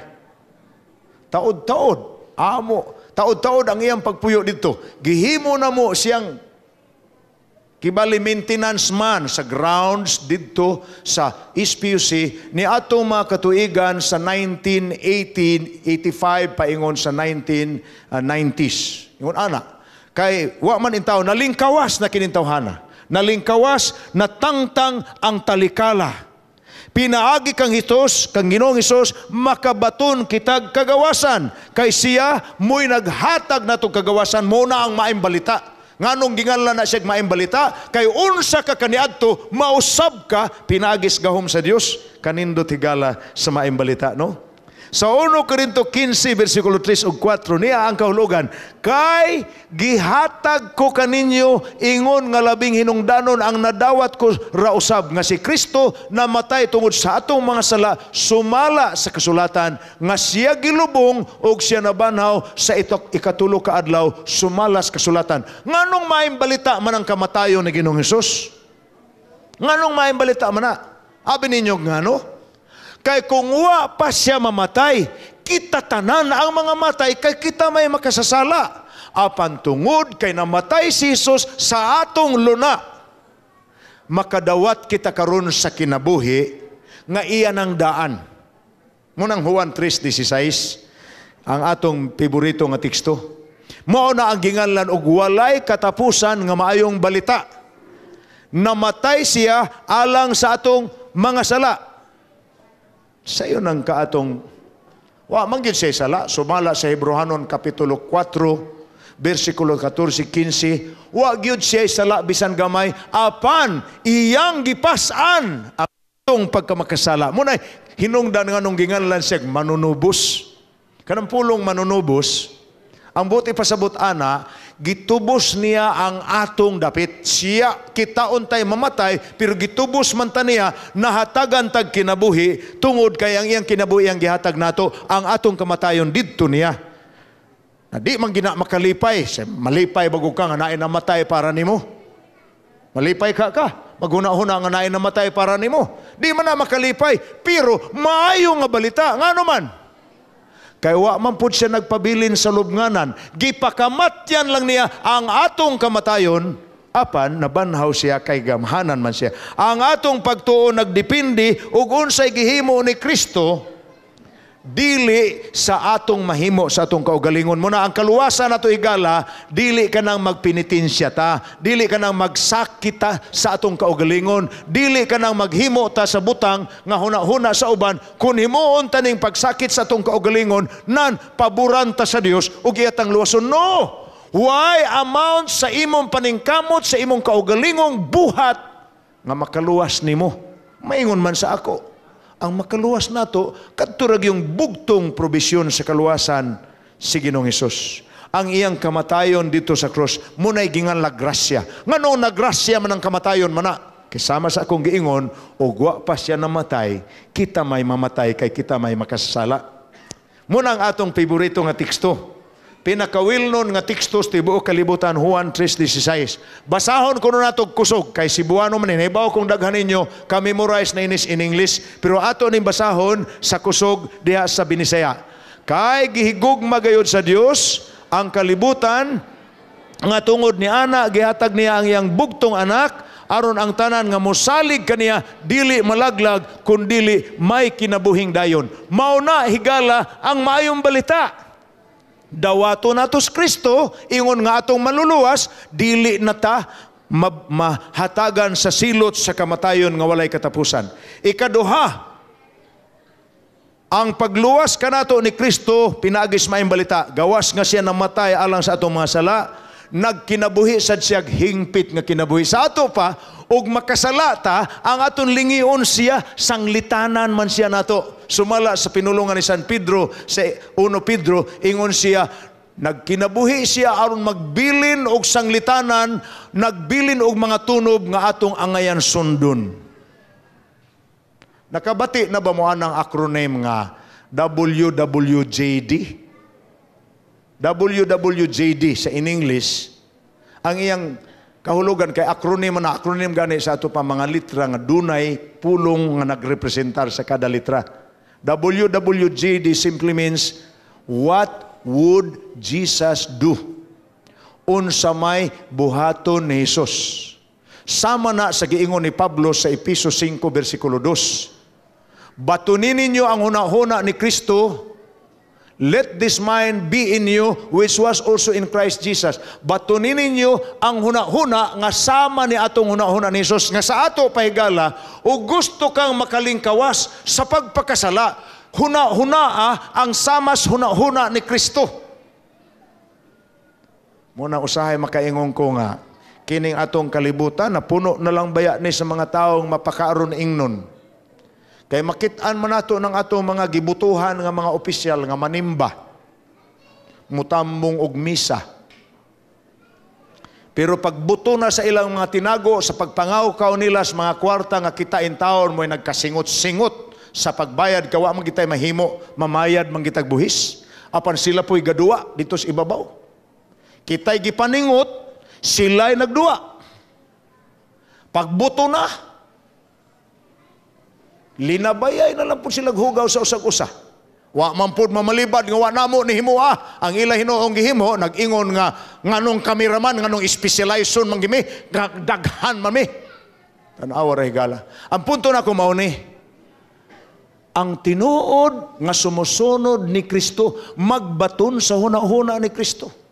Taod-taod, amo, taod-taod ang iyang pagpuyo dito. Gihimo na mo siyang kibali maintenance man sa grounds dito sa SPUC ni atong mga katuigan sa 1980, 85 paingon sa 1990s. Ingon ana, kay wa man intaw nalingkawas na kinintawhana. Nalingkawas, natangtang ang talikala. Pinaagi kang Hesus, kang Ginoong Hesus, makabaton kitag kagawasan. Kay siya mo'y naghatag natong kagawasan, mo na ang maayong balita. Nganong ginganlan na siya maayong balita? Kay unsa ka kaniadto, mausab ka, pinaagis gahom sa Dios, kanindot higala sa maayong balita, no? Sa 1 Korinto 15, versikulo 3 ug 4, niya ang kahulugan, kay gihatag ko kaninyo ingon nga labing hinungdanon ang nadawat ko rausab nga si Kristo namatay tungod sa atong mga sala sumala sa kasulatan nga siya gilubong og siya nabanhaw sa itok ikatulo ka adlaw sumala sa kasulatan. Nganong maayong balita man ang kamatayon ni Ginoong Hesus? Nganong maayong balita man na? Abi ninyo ngano? Kay kung wa pa siya mamatay, kita tanan ang mga matay, kay kita may makasasala. Apan tungod kay namatay si Jesus sa atong luna, makadawat kita karon sa kinabuhi nga iya ng daan. Munang Juan 3:16, ang atong paborito nga teksto. Mao na ang ginganlan og walay katapusan nga maayong balita. Namatay siya alang sa atong mga sala. Sayo nang kaatong wa man gyud siya sala, sumala sa Hebreohanon kapitulo 4 bersikulo 14 15, wa gyud siya sala bisan gamay, apan iyang gipas-an atong pagkamakasala. Munay hinungdan nga nung ginganlan siya manunubos. Kanang pulong manunubos, ang buti pasabot ana, gitubos niya ang atong dapit. Siya kita untay mamatay, pero gitubos man ta niya, nahatagan tag kinabuhi, tungod kay ang iyang kinabuhi ang gihatag nato, ang atong kamatayon didto niya. Na di man gina makalipay, siya, malipay bago ka nga naay namatay para nimo. Malipay ka ka, maghuna-huna nga naay namatay para nimo. Di man na makalipay, pero maayo nga balita, ngano man? Kay wa man pud siya nagpabilin sa lubnganan, gipakamatyan lang niya ang atong kamatayon, apan nabanhaw siya kay gamhanan man siya. Ang atong pagtuo nagdepende og unsay gihimo ni Kristo, Dili sa atong mahimo sa atong kaugalingon. Muna ang kaluwasan nato, higala, dili ka nang magpenitensya ta, dili ka nang magsakit ta sa atong kaugalingon, dili ka nang maghimo ta sa butang nga huna-huna sa uban kung himuon ta ning pagsakit sa atong kaugalingon nan paboran ta sa Dios ug iyatang luwason. No! Why amount sa imong paningkamot sa imong kaugalingong buhat nga makaluwas nimo? Maingon man sa ako. Ang makaluwas nato kadto ra yung bugtong probisyon sa kaluwasan, si Ginoong Hesus. Ang iyang kamatayon dito sa cross munay ginganlag grasya. Ngano nagrasya man ang kamatayon mana? Kasama sa akong giingon, og wa pa siya namatay, kita may mamatay kay kita may makasala. Muna ang atong favorito nga teksto. Pinaka-well-known nga teksto sa tibuok kalibutan, Juan 3:16. Basahon ko nato kusog kay Cebuano man ini. Hibaw kung daghan ninyo ka-memorize na inis in English, pero ato ning basahon sa kusog diha sa Binisaya. Kay gihigugma gayud sa Dios ang kalibutan nga tungod ni ana gihatag niya ang iyang bugtong anak, aron ang tanan nga mosalig kaniya dili malaglag kundili may kinabuhing dayon. Mao na, higala, ang maayong balita. Dawato nato si Kristo ingon nga atong maluluwas, dili na ta mahatagan sa silot sa kamatayon nga walay katapusan. Ikaduha, ang pagluwas kanato ni Kristo pinaagi sa maayong balita, gawas nga siya namatay alang sa atong mga sala, nagkinabuhi sad siya hingpit nga kinabuhi. Sa ato pa ug makasala ta, ang aton lingion siya, sanglitanan man siya nato. Sumala sa pinulungan ni San Pedro sa 1 Pedro, ingon siya nagkinabuhi siya aron magbilin og sanglitanan, nagbilin og mga tunob nga atong angayan sundon. Nakabati na ba mo anang acronym nga WWJD? WWJD sa in English, ang iyang kahulugan kay acronym na acronym gani sa ato pa mga litra nga dunay pulong nga nagrepresentar sa kada litra. WWJD simply means "What would Jesus do?" Unsa may buhaton ni Jesus? Sama na sa giingon ni Pablo sa Epeso 5 versikulo 2. Batunin ninyo ang huna-huna ni Kristo. Let this mind be in you which was also in Christ Jesus. Batunin ninyo ang huna-huna nga sama ni atong huna-huna ni Jesus, nga sa ato pa, higala, o gusto kang makalingkawas sa pagpakasala, huna-huna ang samas huna-huna ni Kristo. Muna usahay makaingon ko nga kining atong kalibutan na puno na lang baya ni sa mga taong mapakaaron ingnon. Kay makit-an man nato ng atong mga gibutuhan nga mga opisyal nga manimba, mutambong og misa. Pero pagbuto na sa ilang mga tinago, sa pagpangawkaw nila sa mga kwarta nga kita in taon mo'y nagkasingot-singot sa pagbayad, kawa man kitay mahimo, mamayad man kitag buhis. Apan sila po'y gaduwa dito sa ibabaw. Kita'y gipaningot, sila'y nagduwa. Pagbuto na, linabayay na lang po sila hugaw sa usag-usa. Wa man pod mamalibad nga wa namo ni himoa. Ang ila hinuong gihimo, nag-ingon nga nganong kameraman, nganong specialization man gimi, daghan man mi. Tan-awa ra, higala. Ang punto na ko mao ni, ang tinuod nga sumusunod ni Kristo magbaton sa huna-huna ni Kristo.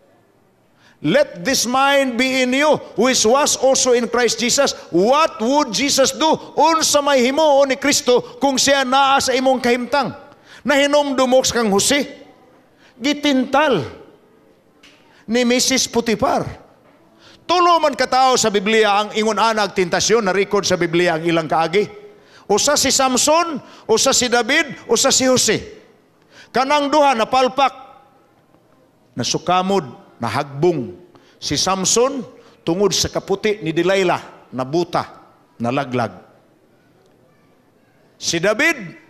Let this mind be in you, which was also in Christ Jesus. What would Jesus do? Unsa may himuon ni Kristo kung siya naa sa imong kahimtang? Nahinomdum kang Jose, gitintal ni Mrs. Potiphar. Tulo man katao sa Biblia ang ingon anag tentasyon, na record sa Biblia ang ilang kaagi. Usa si Samson, usa si David, usa si Jose. Kanang duha napalpak, nasukamod, nahagbong. Si Samson, tungod sa kaputi ni Delilah, nabuta, nalaglag. Si David,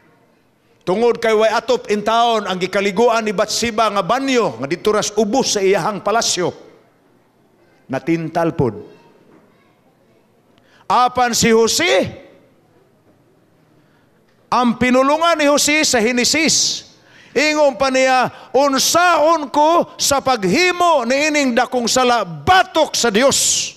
tungod kay way atop in taon ang gikaliguan ni Batseba nga banyo, nga didto ras ubos sa iyahang palasyo, natintal pod. Apan si Jose, ang pinulungan ni Jose sa Henesis, ingon pa niya, "Unsaon ko sa paghimo niining dakong sala batok sa Dios?"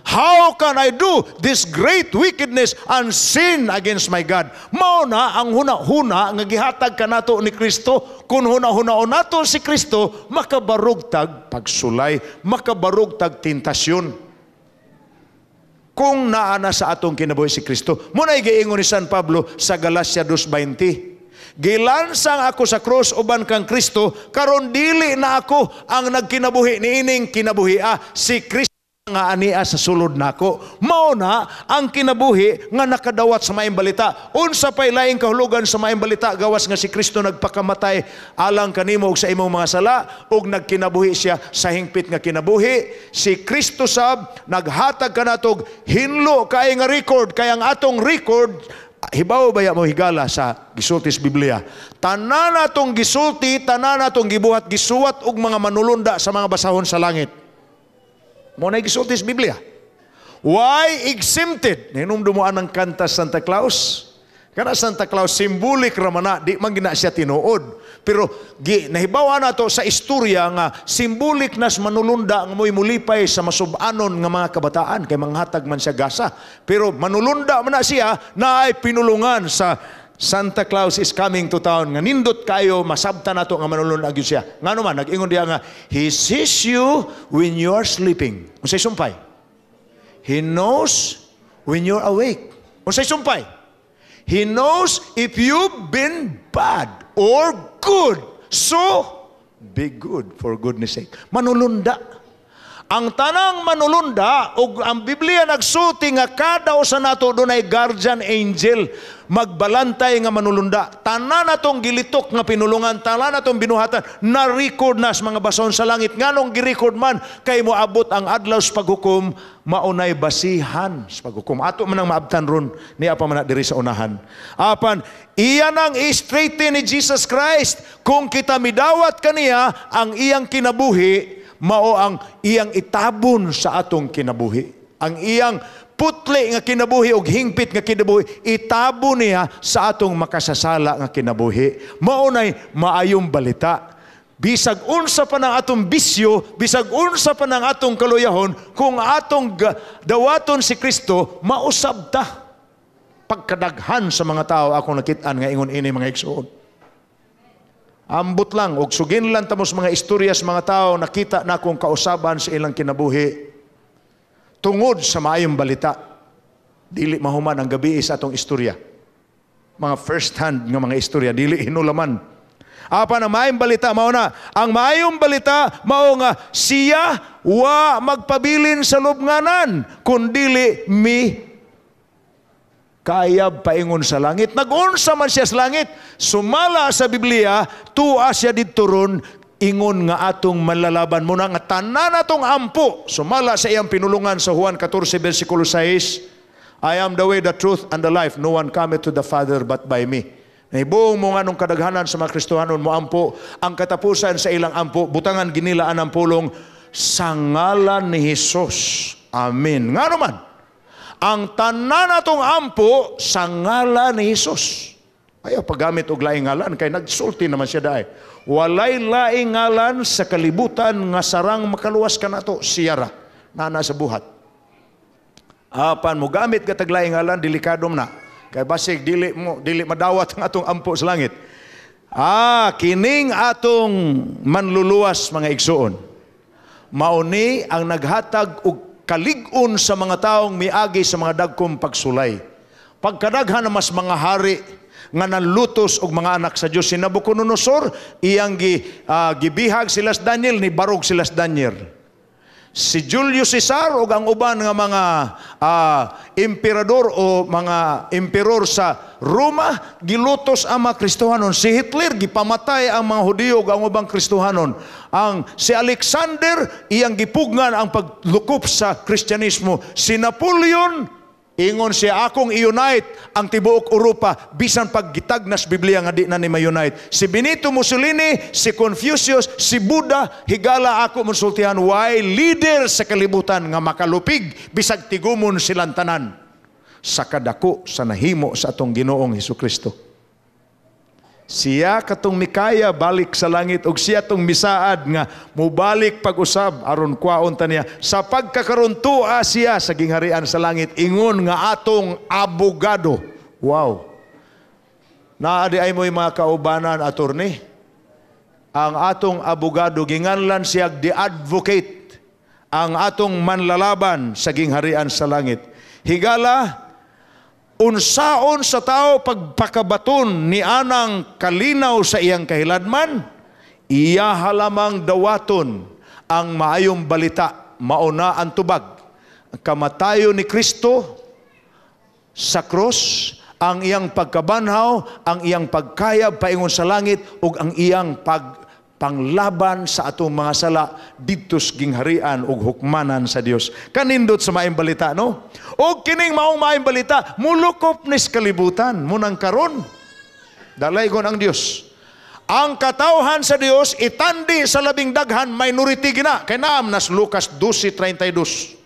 How can I do this great wickedness and sin against my God? Mao na ang huna-huna nga gihatag kanato ni Kristo. Kung huna-hunaon nato si Kristo, makabarog tag pagsulay, makabarog tag tentasyon. Kung naa na sa atong kinabuhi si Kristo. Mao na giingon ni San Pablo sa Galacia 2:20. "Gilansang ako sa krus uban kang Kristo, karon dili na ako ang nagkinabuhi niining kinabuhi, si Kristo nga ania sa sulod nako." Mao na ang kinabuhi nga nakadawat sa maayong balita. Unsa pay laing kahulugan sa maayong balita gawas nga si Kristo nagpakamatay alang kanimo ug sa imong mga sala ug nagkinabuhi siya sa hingpit nga kinabuhi? Si Kristo sab naghatag kanatog hinlo kay nga record, kay ang atong record, hibaw baya mo, higala, sa gisulti sa Biblia, tanan natong gisulti, tanan natong gibuhat, gisuwat og mga manulunda sa mga basahon sa langit. Mao na gisulti sa Biblia. Why exempted? Hinumdum mo anang kanta Santa Claus? Kana Santa Claus, symbolic ra man na, di man gina siya tinuod. Pero gi nahibaw nato sa istorya nga symbolic nas manulunda nga mo'y mulipay sa masub-anon nga mga kabataan kay manghatag man siya gasa. Pero manulunda man na siya na ay pinulungan sa "Santa Claus Is Coming to Town" nga nindot kayo, masabta nato nga manulunda gyud siya. Ngano man nag-ingon diya nga "He sees you when you are sleeping." Unsay sumpay? "He knows when you're awake." Unsay sumpay? "He knows if you've been bad or good. So, be good for goodness sake." Manulunda. Ang tanang manulunda ug ang Biblia nagsulti nga kada usa nato dunay guardian angel, magbalantay nga manulunda. Tanan natong gilitok nga pinulungan, tanan natong binuhatan, na-record na sa mga bason sa langit. Nganong gi-record man? Kay moabot ang adlaw sa paghukom, maunay basihan sa paghukom. Ato man ang maabtan ron, niya pa man na diri sa unahan. Apan, iyan ang i-straighten ni Jesus Christ. Kung kita midawat kaniya, ang iyang kinabuhi, mao ang iyang itabon sa atong kinabuhi. Ang iyang putli nga kinabuhi og hingpit nga kinabuhi, itabon niya sa atong makasasala nga kinabuhi. Mao nay maayong balita. Bisag unsa pa ng atong bisyo, bisag unsa pa ng atong kaluyahon, kung atong dawaton si Kristo, mausab ta. Pagkadaghan sa mga tao akong nakitaan nga ingon ini, mga igsoon. Ambot lang, og suginlan tamos mga istorya sa mga tao, nakita na akong kausaban sa ilang kinabuhi tungod sa maayong balita. Dili mahuman ang gabi sa atong istorya. Mga first hand nga mga istorya, dili hinulaman. Apan ang maayong balita mao na. Ang maayong balita mao nga siya wa magpabilin sa lubnganan kundili mi kayab paingon sa langit. Nag-unsa man siya sa langit? Sumala sa Biblia, tua siya didto ron, ingon nga atong malalaban mo na nga tanan atong ampo. Sumala sa iyang pinulungan sa Juan 14 versikulo 6, "I am the way, the truth, and the life. No one cometh to the Father but by me." Nahibuong mo nga nung kadaghanan sa mga Kristohanon mo ampo, ang katapusan sa ilang ampo, butangan ginilaan ang pulong "sa ngalan ni Jesus. Amen." Nga naman, ang tanan natong ampo sa ngalan ni Jesus. Ayaw paggamit og laing ngalan kay nagsulti naman siya daay. "Walay laing ngalan sa kalibutan nga sarang makaluwas kanato, siya ra." Nana sa buhat. Apan mo gamit ka tag laing ngalan, delikado na. Kay basig dili madawat ang atong ampo sa langit. Ah, kining atong manluluwas, mga igsuon. Mauni ang naghatag og kalig-on sa mga taong miagi sa mga dagkong pagsulay. Pagkadaghan na mas mga hari nga nanlutos og mga anak sa Dios, si Nabucodonosor iyang gibihag sila sa Daniel, ni barog sila sa Daniel. Si Julius Caesar ug ang uban nga mga emperador o mga emperor sa Roma, gilutos ang mga Kristohanon. Si Hitler, gipamatay ang mga Hudiyo ug ang ubang Kristohanon. Ang si Alexander, iyang gipugngan ang paglukop sa Kristyanismo. Si Napoleon, ingon siya, "Akong i-unite ang tibuok Europa," bisan paggitagnas Biblia nga di na ni ma-unite. Si Benito Mussolini, si Confucius, si Buddha, higala, ako monsultihan, way leader sa kalibutan nga makalupig bisag tigumon silang tanan sa kadako sa nahimo sa atong Ginoong Hesus Kristo. Siya katong mikaya balik sa langit ug siya tong misaad nga mubalik pag-usab aron kwaon ta niya sa pagkakaron tua siya sa gingharian sa langit ingon nga atong abogado. Wow. Naa diay mo'y mga kaubanan, attorney. Ang atong abogado, ginganlan siya the advocate, ang atong manlalaban sa gingharian sa langit. Higala, unsaon sa tao pagpakabaton ni anang kalinaw sa iyang kahiladman, iya lamang dawaton ang maayong balita, mauna ang tubag. Ang kamatayon ni Kristo sa cross, ang iyang pagkabanhaw, ang iyang pagkayab paingon sa langit, ug ang iyang pagpanglaban sa atong mga sala didto sa gingharian ug hukmanan sa Dios. Kanindot sa maayong balita, no? Og kining maong maayong balita, mulukop nis kalibutan, munang karon. Dalaygon ang Dios. Ang katawhan sa Dios itandi sa labing daghan, minority gina. Kay naam nas Lucas 12:32.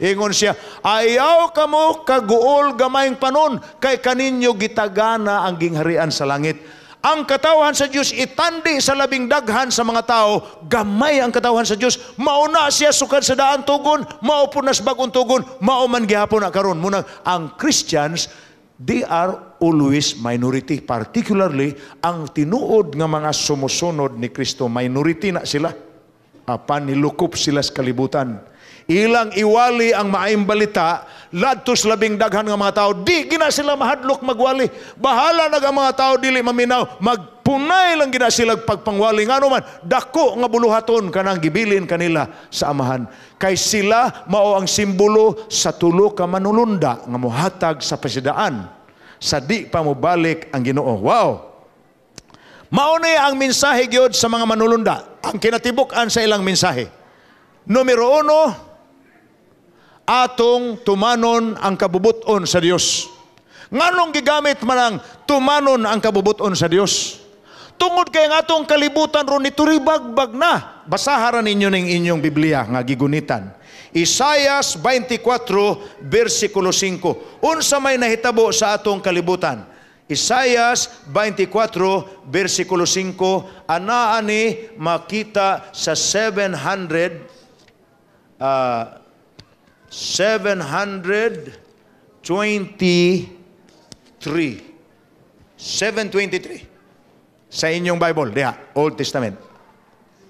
Ingon siya, "Ayaw kamo kaguol gamayng panon, kay kaninyo gitagana ang gingharian sa langit." Ang katawhan sa Dios itandi sa labing daghan sa mga tao, gamay ang katawhan sa Dios. Mauna siya sukad sa daan tugon, mao po nas bag-ong tugon, mao man gihapon na karon. Muna ang Christians, they are always minority. Particularly, ang tinuod nga mga sumusunod ni Kristo, minority na sila. Apan nilukop sila sa kalibutan. Ilang iwali ang maayong balita, ladtos labing daghan nga mga tao, di gina sila mahadlok magwali. Bahala nag ang mga tao dili maminaw, magpunay lang gina sila pagpangwali. Ngano man, dako nga buluhaton kanang gibilin kanila sa Amahan. Kay sila mao ang simbolo sa tulo ka manulunda nga mohatag sa pasidaan sa di pa mobalik ang Ginoo. Wow! Mao ni ang mensahe gyud sa mga manulunda, ang kinatibuk-an sa ilang mensahe. Numero 1, atong tumanon ang kabubuton sa Dios. Nganong gigamit man ang tumanon ang kabubuton sa Dios? Tungod kay ang atong kalibutan ron nituribagbag na. Basaharan ninyo ning inyong Biblia nga gigunitan. Isayas 24 versikulo 5. Unsa may nahitabo sa atong kalibutan? Isayas 24 versikulo 5, anaa ni makita sa 723. 723 sa inyong Bible diha, Old Testament.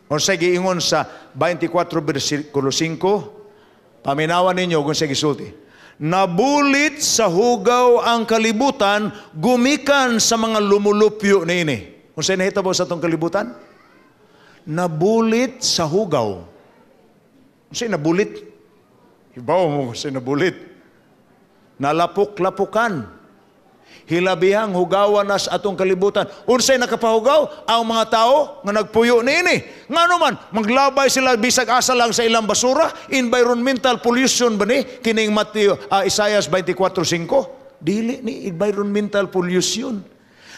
Unsay giingon sa 24 versikulo 5? Paminawan ninyo kung sa gisulti. Nabulit sa hugaw ang kalibutan, gumikan sa mga lumulupyo niini. Unsay nahitabo sa atong kalibutan? Nabulit sa hugaw. Unsay nabulit? Ibaw mo kung nabulit. Nalapok-lapukan. Hilabihang hugawan nas atong kalibutan. Unsay nakapahugaw? Ang mga tao nga nagpuyo niini. Ngano man, maglabay sila bisag asa lang sa ilang basura. Environmental pollution ba ni? Kining Mateo, Isaiah 24:5. Dili ni environmental pollution.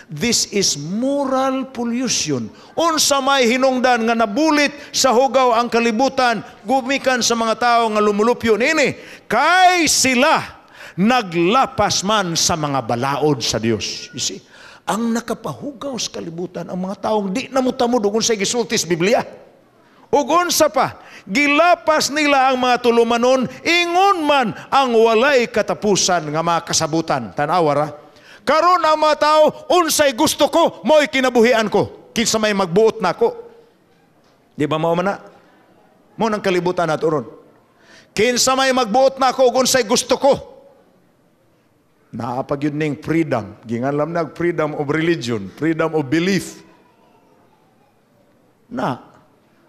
This is moral pollution. Unsa may hinungdan nga nabulit sa hugaw ang kalibutan, gumikan sa mga tao nga lumulupyo niini? Kay sila naglapas man sa mga balaod sa Dios. You see, ang nakapahugaw sa kalibutan ang mga taong di na motamod ug unsay gisulti sa Biblia. Ug unsa pa, gilapas nila ang mga tulumanon, ingon man ang walay katapusan nga mga kasabutan. Tan-awa ra. Karon ang mga tao, unsay gusto ko, mo'y kinabuhian ko. Kinsa may magbuot nako. Di ba mao man na? Mo nang kalibutan nato ron. Kinsa may magbuot nako ug unsay gusto ko. Naa pa gyud ning freedom. Ginganlam nag freedom of religion, freedom of belief. Na,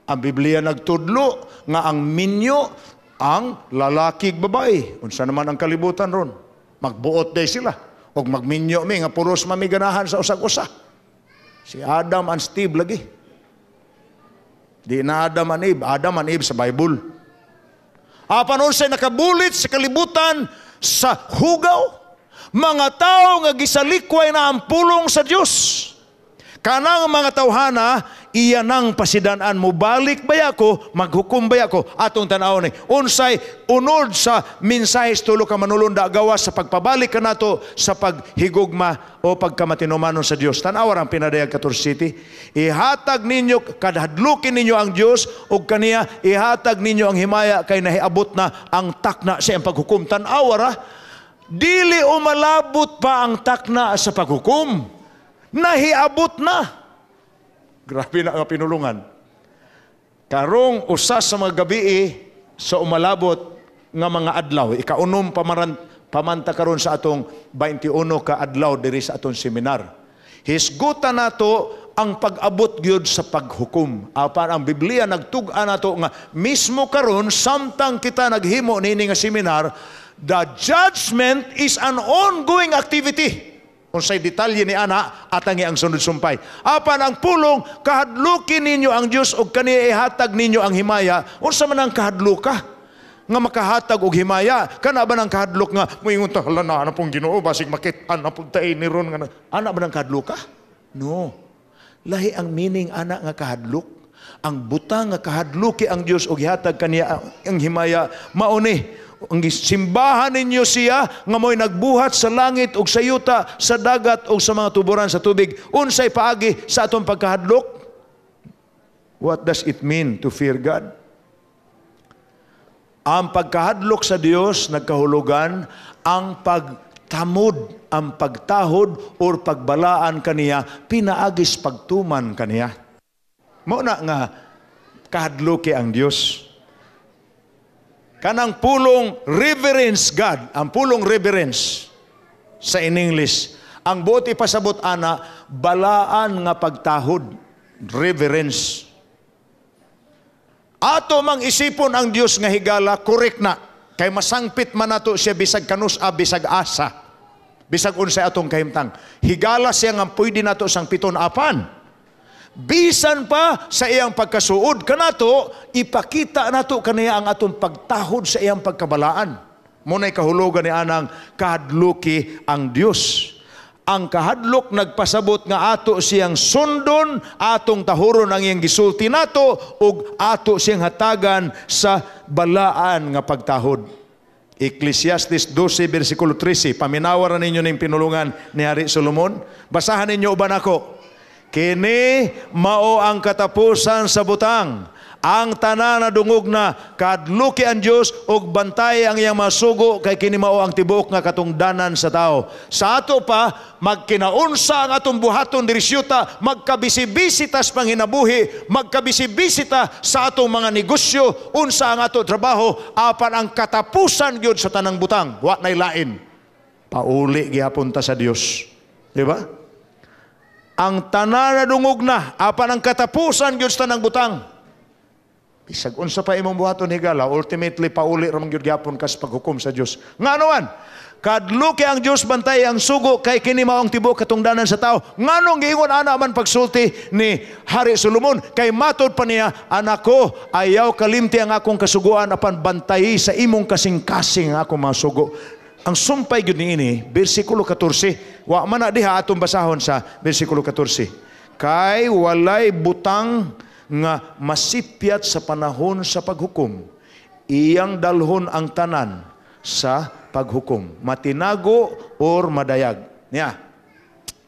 ang Biblia nagtudlo nga ang minyo ang lalaki ug babae. Unsa naman ang kalibutan ron? Magbuot day sila. Og magminyo mi nga puros mami ganahan sa usag-usa. Si Adam and Steve lagi. Di na Adam and Eve, Adam and Eve sa Bible. Apan unsay nakabulit sa kalibutan sa hugaw? Mga tao nga gisalikway na ang pulong sa Dios. Kanang mga tawhana Iya nang pasidan-an, mobalik baya ko, maghukom baya ko? Atong tan-awon ni unsay unod sa mensahe sa tulo ka manulunda gawas sa pagpabalik kanato sa paghigugma o pagkamatinumanon sa Dios. Tan-awa ang pinadayag 14. Ihatag ninyo, kadhadlukin ninyo ang Dios ug kaniya ihatag ninyo ang himaya, kay nahiabot na ang takna sa iyang paghukom. Tan-awa ra, dili umalabot pa ang takna sa paghukom. Nahiabot na. Grabe na nga pinulungan. Karong usa sa mga gabi sa umalabot nga mga adlaw, ikaunom pamaran, pamanta karon sa atong 21 ka adlaw diri sa atong seminar. Hisgutan nato ang pag-abot gyud sa paghukom. Apan ang Biblia nagtug-an nato nga mismo karon, samtang kita naghimo niini nga seminar, the judgment is an ongoing activity. Unsay detalye ni ana, atangi ang sunod sumpay. Apan ang pulong, kahadlukin ninyo ang Dios ug kaniya ihatag ninyo ang himaya. Unsa man ang kahadluka nga makahatag og himaya? Kana ba nang kahadlok nga moingon ta, "Hala na pong Ginoo, basig makit-an na pud ta ni ron," nga ana ba nang kahadluka? No. Lahi ang meaning ana nga kahadlok. Ang butang nga kahadluki ang Dios ug ihatag kaniya ang himaya mao ni ang simbahan ninyo siya nga mo'y nagbuhat sa langit ug sa yuta, sa dagat ug sa mga tuburan sa tubig. Unsay paagi sa atong pagkahadlok? What does it mean to fear God? Ang pagkahadlok sa Dios nagkahulugan ang pagtamod, ang pagtahod or pagbalaan kaniya pinaagis pagtuman kaniya. Mao na nga kahadloki ang Dios. Kanang pulong reverence God, ang pulong reverence sa in English, ang buot ipasabot ana, balaan nga pagtahod, reverence. Ato mang isipon ang Dios nga higala, correct na. Kay masangpit man nato siya bisag kanus-a, bisag asa. Bisag unsay atong kahimtang. Higala siya nga pwede nato sangpiton, apan bisan pa sa iyang pagkasuod kanato, ipakita nato kaniya ang atong pagtahod sa iyang pagkabalaan. Muna'y kahulugan ni anang kahadluki ang Dios. Ang kahadlok nagpasabot nga ato siyang sundon, atong tahuron ang iyang gisulti nato, ug ato siyang hatagan sa balaan nga pagtahod. Ecclesiastes 12, versikulo 13. Paminawaran ninyo ning pinulungan ni Hari Solomon. Basahan ninyo uban ako. Kini mao ang katapusan sa butang. Ang tanan na dungog na, kadluki ang Dios ug bantay ang iyang masugo, kay kini mao ang tibuok nga katungdanan sa tao. Sa ato pa magkinaunsa ang atong buhaton diri syuta, magkabisi-bisi tas panginabuhi, magkabisi-bisi ta sa atong mga negosyo, unsa ang ato trabaho, apan ang katapusan gyud sa tanang butang, wa nay lain. Pauli gihapon ta sa Dios. Di ba? Ang tanan na dungog na, apan ang katapusan gyud sa tanang butang. Bisag unsa pa imong buhaton higala, ultimately pauli ra man gyud gyapon kas paghukom sa Dios. Ngano man? Kadluki ang Dios, bantay ang sugo, kay kini mao ang tibuok katungdanan sa tao. Nganong giingon ana man pagsulti ni Hari Solomon? Kay matod pa niya, "Anak ko, ayaw kalimti ang akong kasuguan, apan bantayi sa imong kasing-kasing ang akong mga sugo." Ang sumpay gyud niini, bersikulo 14. Wa man na diha, atong basahon sa bersikulo 14. Kay walay butang nga masipyat sa panahon sa paghukom. Iyang dalhon ang tanan sa paghukom. Matinago or madayag. Niya.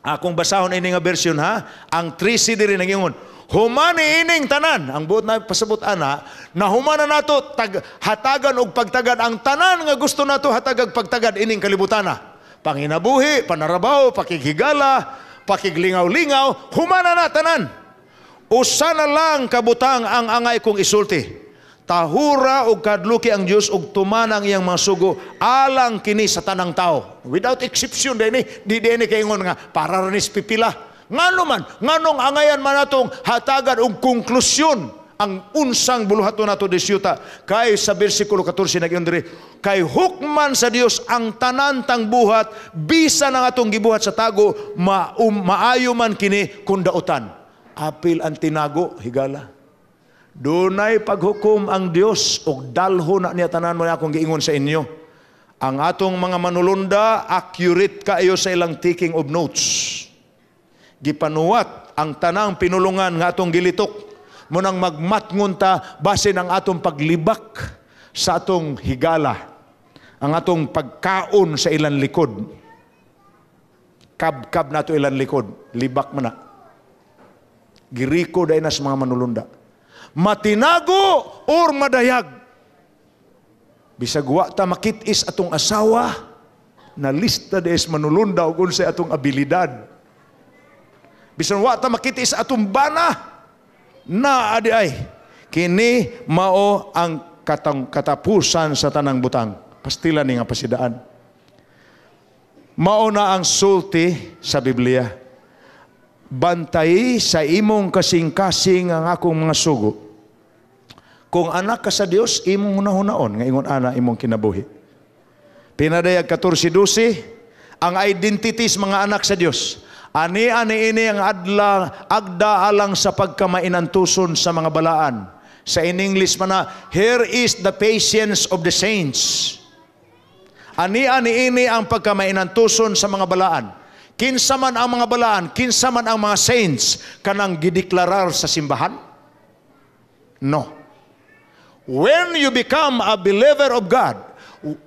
Akong basahon ini nga version ha. Ang 13 diri nangingon, humani ining tanan. Ang buot na pasabot ana, na humana nato tag, hatagan og pagtagad ang tanan nga gusto nato hatagag pagtagad ining kalibutana. Panginabuhi, panarabaho, pakighigala, pakiglingaw-lingaw, humana na tanan. Usa na lang kabutang ang angay kong isulti. Tahura og kadluki ang Dios ug tumana ang iyang mga sugo, alang kini sa tanang tao. Without exception dinhi, di dinhi kaingon nga para ra ni pipila. Ngano man, nganong angayan man natong hatagan og konklusyon ang unsang buluhaton nato disyuta? Kay sa bersikulo 14 nag diri, kay hukman sa Dios ang tanan tang buhat, bisan ang atong gibuhat sa tago, maayo man kini kun dautan. Apil ang tinago, higala. Dunay paghukom ang Dios ug dalho na niya tanan mo na akong giingon sa inyo. Ang atong mga manulunda, accurate kaayo sa ilang taking of notes. Gipanuwat Ang tanang pinulungan nga atong gilitok, munang magmatngon ta basin ang atong paglibak sa atong higala, ang atong pagkaon sa ilang likod. Kabkab nato ilang likod, libak man na. Giriko dahil na sa mga manulunda. Matinago or madayag. Bisag wa ta makit-is atong asawa, na lista des manulunda og unsay atong abilidad. Bisan wa ta makit-is atong bana, naa di ay. Kini mao ang katapusan sa tanang butang. Pastila ni nga pasidaan. Mao na ang sulti sa Biblia. Bantay sa imong kasing-kasing ang akong mga sugo. Kung anak ka sa Dios, imong hunahunaon nga ingon ana imong kinabuhi. Pinadayag 14:12, ang identities mga anak sa Dios. Ani-ani ini ang adla agda alang sa pagkamainantuson sa mga balaan. Sa in English man na, here is the patience of the saints. Ani-ani ini ang pagkamainantuson sa mga balaan. Kinsa man ang mga balaan, kinsa man ang mga saints, kanang gideklarar sa simbahan? No. When you become a believer of God,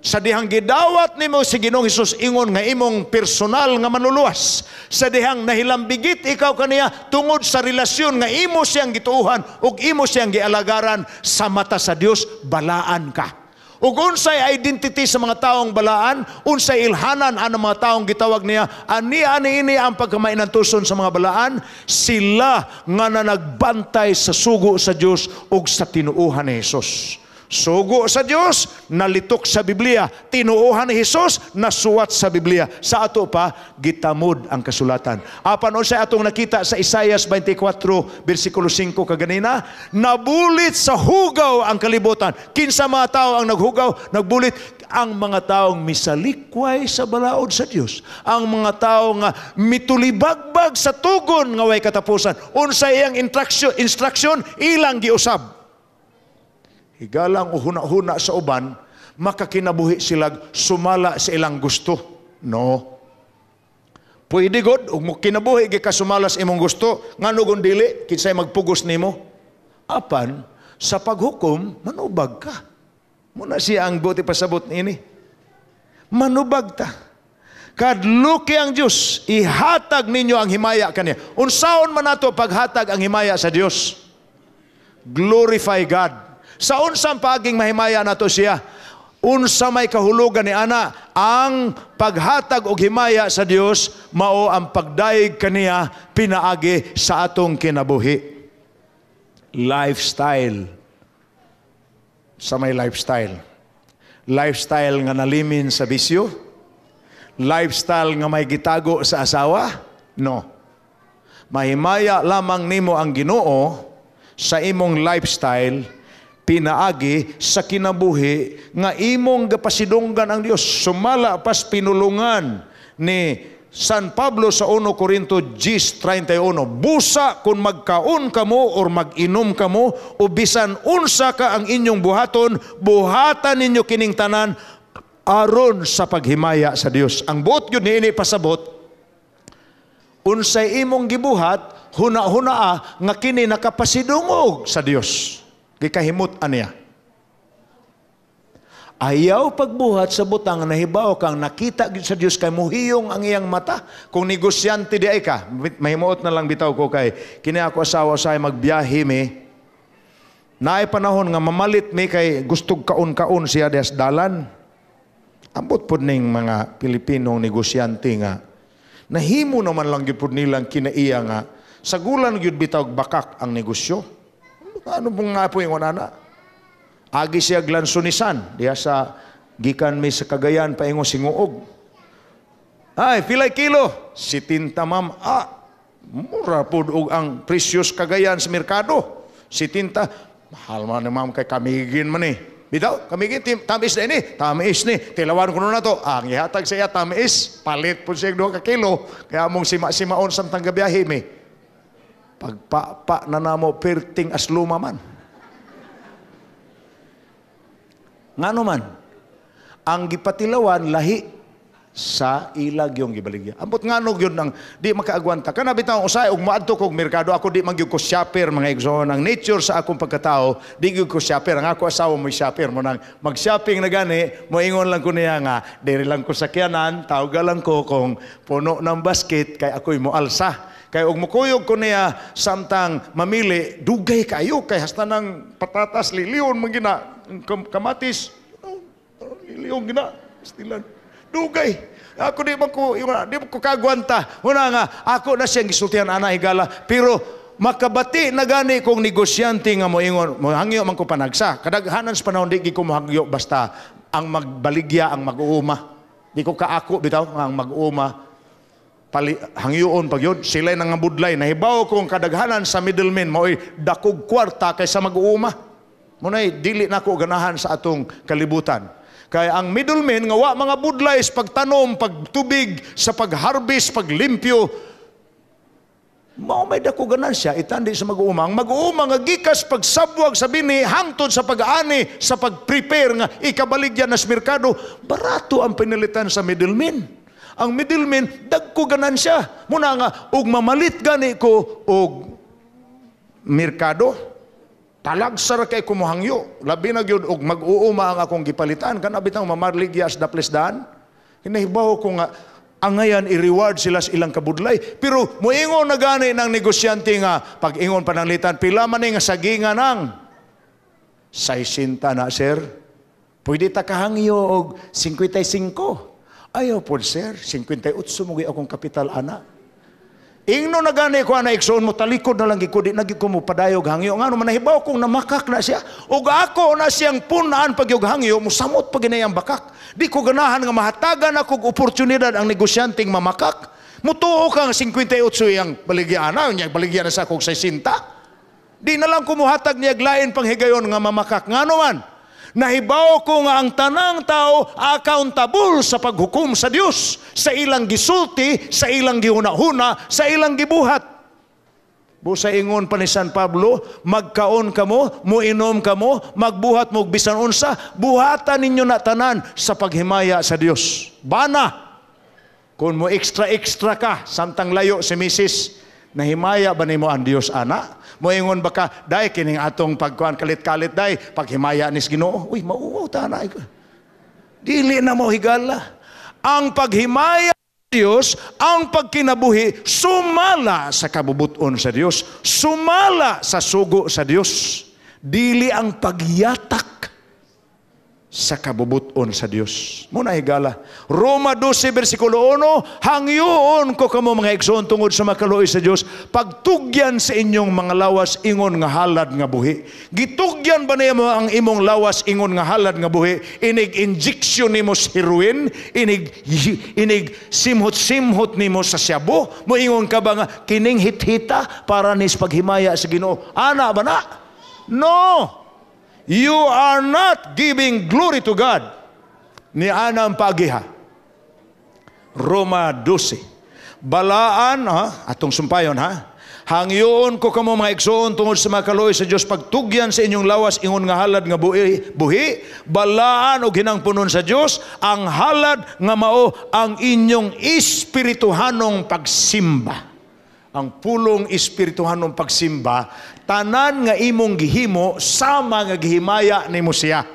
sa dihang gidawat nimo si Ginoong Hesus ingon nga imong personal nga manluluwas, sa dihang nahilambigit ikaw kaniya tungod sa relasyon nga imo siyang gituohan ug imo siyang gialagaran, sa mata sa Dios balaan ka. Ug unsay identity sa mga taong balaan, unsay ilhanan ang mga taong gitawag niya, ani-ani ini ang pagkamainantuson sa mga balaan, sila nga nanagbantay sa sugo sa Dios ug sa tinuohan ni Hesus. Sugo sa Dios, nalitok sa Biblia. Tinuohan ni Hesus, nasuwat sa Biblia. Sa ato pa, gitamod ang kasulatan. Apan unsay atong nakita sa Isaias 24, versikulo 5 kaganina, nabulit sa hugaw ang kalibutan. Kinsa mga tao ang naghugaw? Nagbulit ang mga taong misalikway sa balaod sa Dios. Ang mga tao nga mitulibagbag sa tugon nga way katapusan. Unsay iyang instruction, ilang giusab. Higalang uhuna-huna sa uban, makakinabuhi sila sumala sa ilang gusto. No. Pwede god, ug mo kinabuhi gi ka sumala sa imong gusto, ngano gun dili, kinsay magpugos nimo? Apan, sa paghukom, manubag ka. Muna siya ang buti pasabot niini. Manubag ta. Kadluki ang Dios, ihatag ninyo ang himaya kaniya. Unsaon man nato paghatag ang himaya sa Dios? Glorify God. Sa unsang paging mahimaya nato siya? Unsa may kahulugan ni ana? Ang paghatag og himaya sa Dios mao ang pagdayeg kaniya pinaagi sa atong kinabuhi. Lifestyle. Sa may lifestyle. Lifestyle nga nalimin sa bisyo? Lifestyle nga may gitago sa asawa? No. Mahimaya lamang nimo ang Ginoo sa imong lifestyle pinaagi sa kinabuhi nga imong gapasidunggan ang Dios. Sumala pas pinulungan ni San Pablo sa 1 Corinto 10:31, busa kung magkaon kamo or mag-inom kamo o bisan unsa ka ang inyong buhaton, buhatan ninyo kining tanan aron sa paghimaya sa Dios. Ang buot gyud niini pasabot, unsay imong gibuhat, huna-hunaa nga kini nakapasidungog sa Dios. Gikahimot aniya. Ayaw pagbuhat sa butang nahibaw kang nakita gyud sa Dios kay muhiyong ang iyang mata. Kung negosyante di ay ka, mahimuot na lang bitaw ko kay kini ako asawa say magbiyahe mi. Naay panahon nga mamalit mi kay gustog kaon-kaon siya des dalan. Ambot pud ning mga Pilipinong negosyante nga nahimo naman lang gyud pud nilang kinaiya nga sagulan gyud bitaw bakak ang negosyo. Ano pong nga po yung ana? Agi siya glansunisan diha sa gikan mi sa Cagayan paingon Singuog. Ay, pilay kilo? 70 ma'am. Ah, mura pud og ang presyos Cagayan sa merkado. 70. Mahal man ni ma'am kay kamigin man eh. Bitaw, kamigin, tamis na ini. Tamis ni. Tilawan ko na to. Ang ihatag sa iya, tamis. Palit po siya 2 ka kilo. Kaya mong sima-simaon samtang gabiyahe mi. Pagpapa na namo perting asluma man. Ngano man, ang gipatilawan lahi. Sa ilag yung gibaligya. Ambot ngano gyud nang di makaagwanta. Kana bitaw usay og moadto kog merkado, ako di man gyud ko shopper, mga igsoon. Ang nature sa akong pagkatao, di gyud ko shopper. Ang ako asawa mo shopper mo nang mag-shopping na gani, moingon lang ko niya nga diri lang ko sakyanan, tawga lang ko kung puno ng basket kay ako'y moalsa. Kay og mukuyog ko niya samtang mamili, dugay kayo kay hasta ng patatas lilion man gina, kamatis lilion gina, stilan. Dugay. Ako di man ko kagwanta. Una nga ako na siyang gisultihan ana, higala, pero makabati na gani kong negosyante nga moingon, mohangyo man ko panagsa. Kadaghanan sa panahon di ko mohangyo basta ang magbaligya ang mag-uuma. Di ko kaako bitaw nga ang mag-uuma pali, hangyoon pag yun, sila nangabudlay. Nahibaw kong kadaghanan sa middleman, mao'y dakog kwarta kaysa mag-uuma. Muna'y dili nako ganahan sa atong kalibutan. Kaya ang middleman nga wa mga budlay sa pagtanom, pagtubig, sa pagharvest, paglimpyo, mao may dako ganansya itandi sa mag-uuma. Ang mag-uuma nga gikas pagsabwag sa bini hangtod sa pag-ani, sa pag-prepare nga ikabaligyan na sa merkado, barato ang pinilitan sa middleman. Ang middleman dagko ganansya. Muna nga og mamalit gani ko og merkado, talagsa ra kay kumuhangyo. Labi na gyud og mag-uuma ang akong gipalitan, kana bitang mamarligya sa daples daan. Hinahibaw ko nga angayan i-reward sila sa ilang kabudlay. Pero moingon na gani ng negosyante nga pag-ingon pananglitan, pila man ni nga sagingan ang 60 na, sir. Pwede ta kahangyo og 55. Ayaw po, sir, 58 mo akong kapital ana. Ingno na gani ko ana, igsoon, mo talikod na lang ko, di na gyud ko mo padayog hangyo. Ngano man nahibaw kong namakak na siya. Ug ako na siyang punaan pagyog hangyo, musamot pa ginayang bakak. Di ko ganahan nga mahatagan ako og oportunidad ang negosyanteng mamakak. Mutuo kang 58 iyang baligya ana, nya baligya na sa akong 60. Di na lang kumuhatag niya lain pang higayon nga mamakak. Ngano man? Nahibaw ko nga ang tanang tao accountable sa paghukom sa Dios, sa ilang gisulti, sa ilang gihuna-huna, sa ilang gibuhat. Busa ingon pa ni San Pablo, magkaon kamo, muinom kamo, magbuhat mo bisan unsa, buhatan ninyo na tanan sa paghimaya sa Dios. Bana, kung mo extra-extra ka, samtang layo si Mrs., nahimaya ba nimo ang Dios ana? Moingon ba ka, day kining atong pagkuan kalit-kalit day, paghimaya nis Ginoo. Uy, mauwaw ta na. Dili na mo higala. Ang paghimaya sa Dios, ang pagkinabuhi, sumala sa kabubuton sa Dios, sumala sa sugo sa Dios. Dili ang pagyatak sa kabubuton sa Dios. Muna higala. Roma 12 versikulo 1, hangyoon ko kamo mga igsoon tungod sa makaluoy sa Dios, pagtugyan sa inyong mga lawas ingon nga halad nga buhi. Gitugyan ba nimo ang imong lawas ingon nga halad nga buhi? Inig injection nimo sa heroin, inig simhot-simhot nimo sa syabo, moingon ka ba nga kining hithita para nis paghimaya sa Ginoo? Ana ba na? No! You are not giving glory to God. Ni ana ang pagiha. Roma 12. Balaan, ha? Atong sumpayon, ha? Hangyoon ko kamo mga igsoon tungod sa makaluoy sa Dios, pagtugyan sa inyong lawas ingon nga halad nga buhi, balaan og hinangpunon sa Dios ang halad nga mao ang inyong espirituhanong pagsimba. Ang pulong espirituhanong pagsimba, tanan nga imong gihimo sama nga gihimaya nimo siya.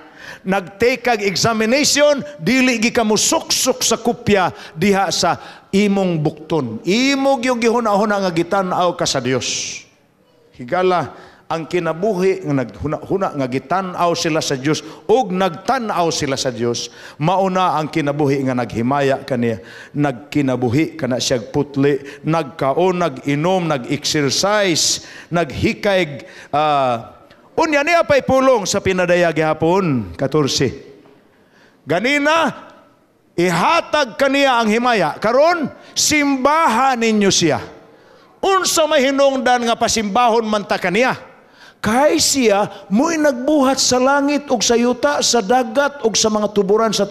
Nag-take kag examination, dili gi ka mosuksok sa kopya diha sa imong bukton. Imo gyud gihuna-huna nga gitan-aw ka sa Dios. Higala, ang kinabuhi nga naghuna-huna nga gitan-aw sila sa Dios ug nagtan-aw sila sa Dios, mauna ang kinabuhi nga naghimaya kaniya, nagkinabuhi kana siya putli, nagkaon, nag-inom, nag-exercise, naghikay. Unya niya pa'y pulong sa pinadaya gihapon 14. Ganina ihatag kaniya ang himaya, karon simbahan ninyo siya. Unsa may hinungdan nga pasimbahon man ta kaniya? Kay siya mo'y nagbuhat sa langit ug sa yuta, sa dagat ug sa mga tuburan sa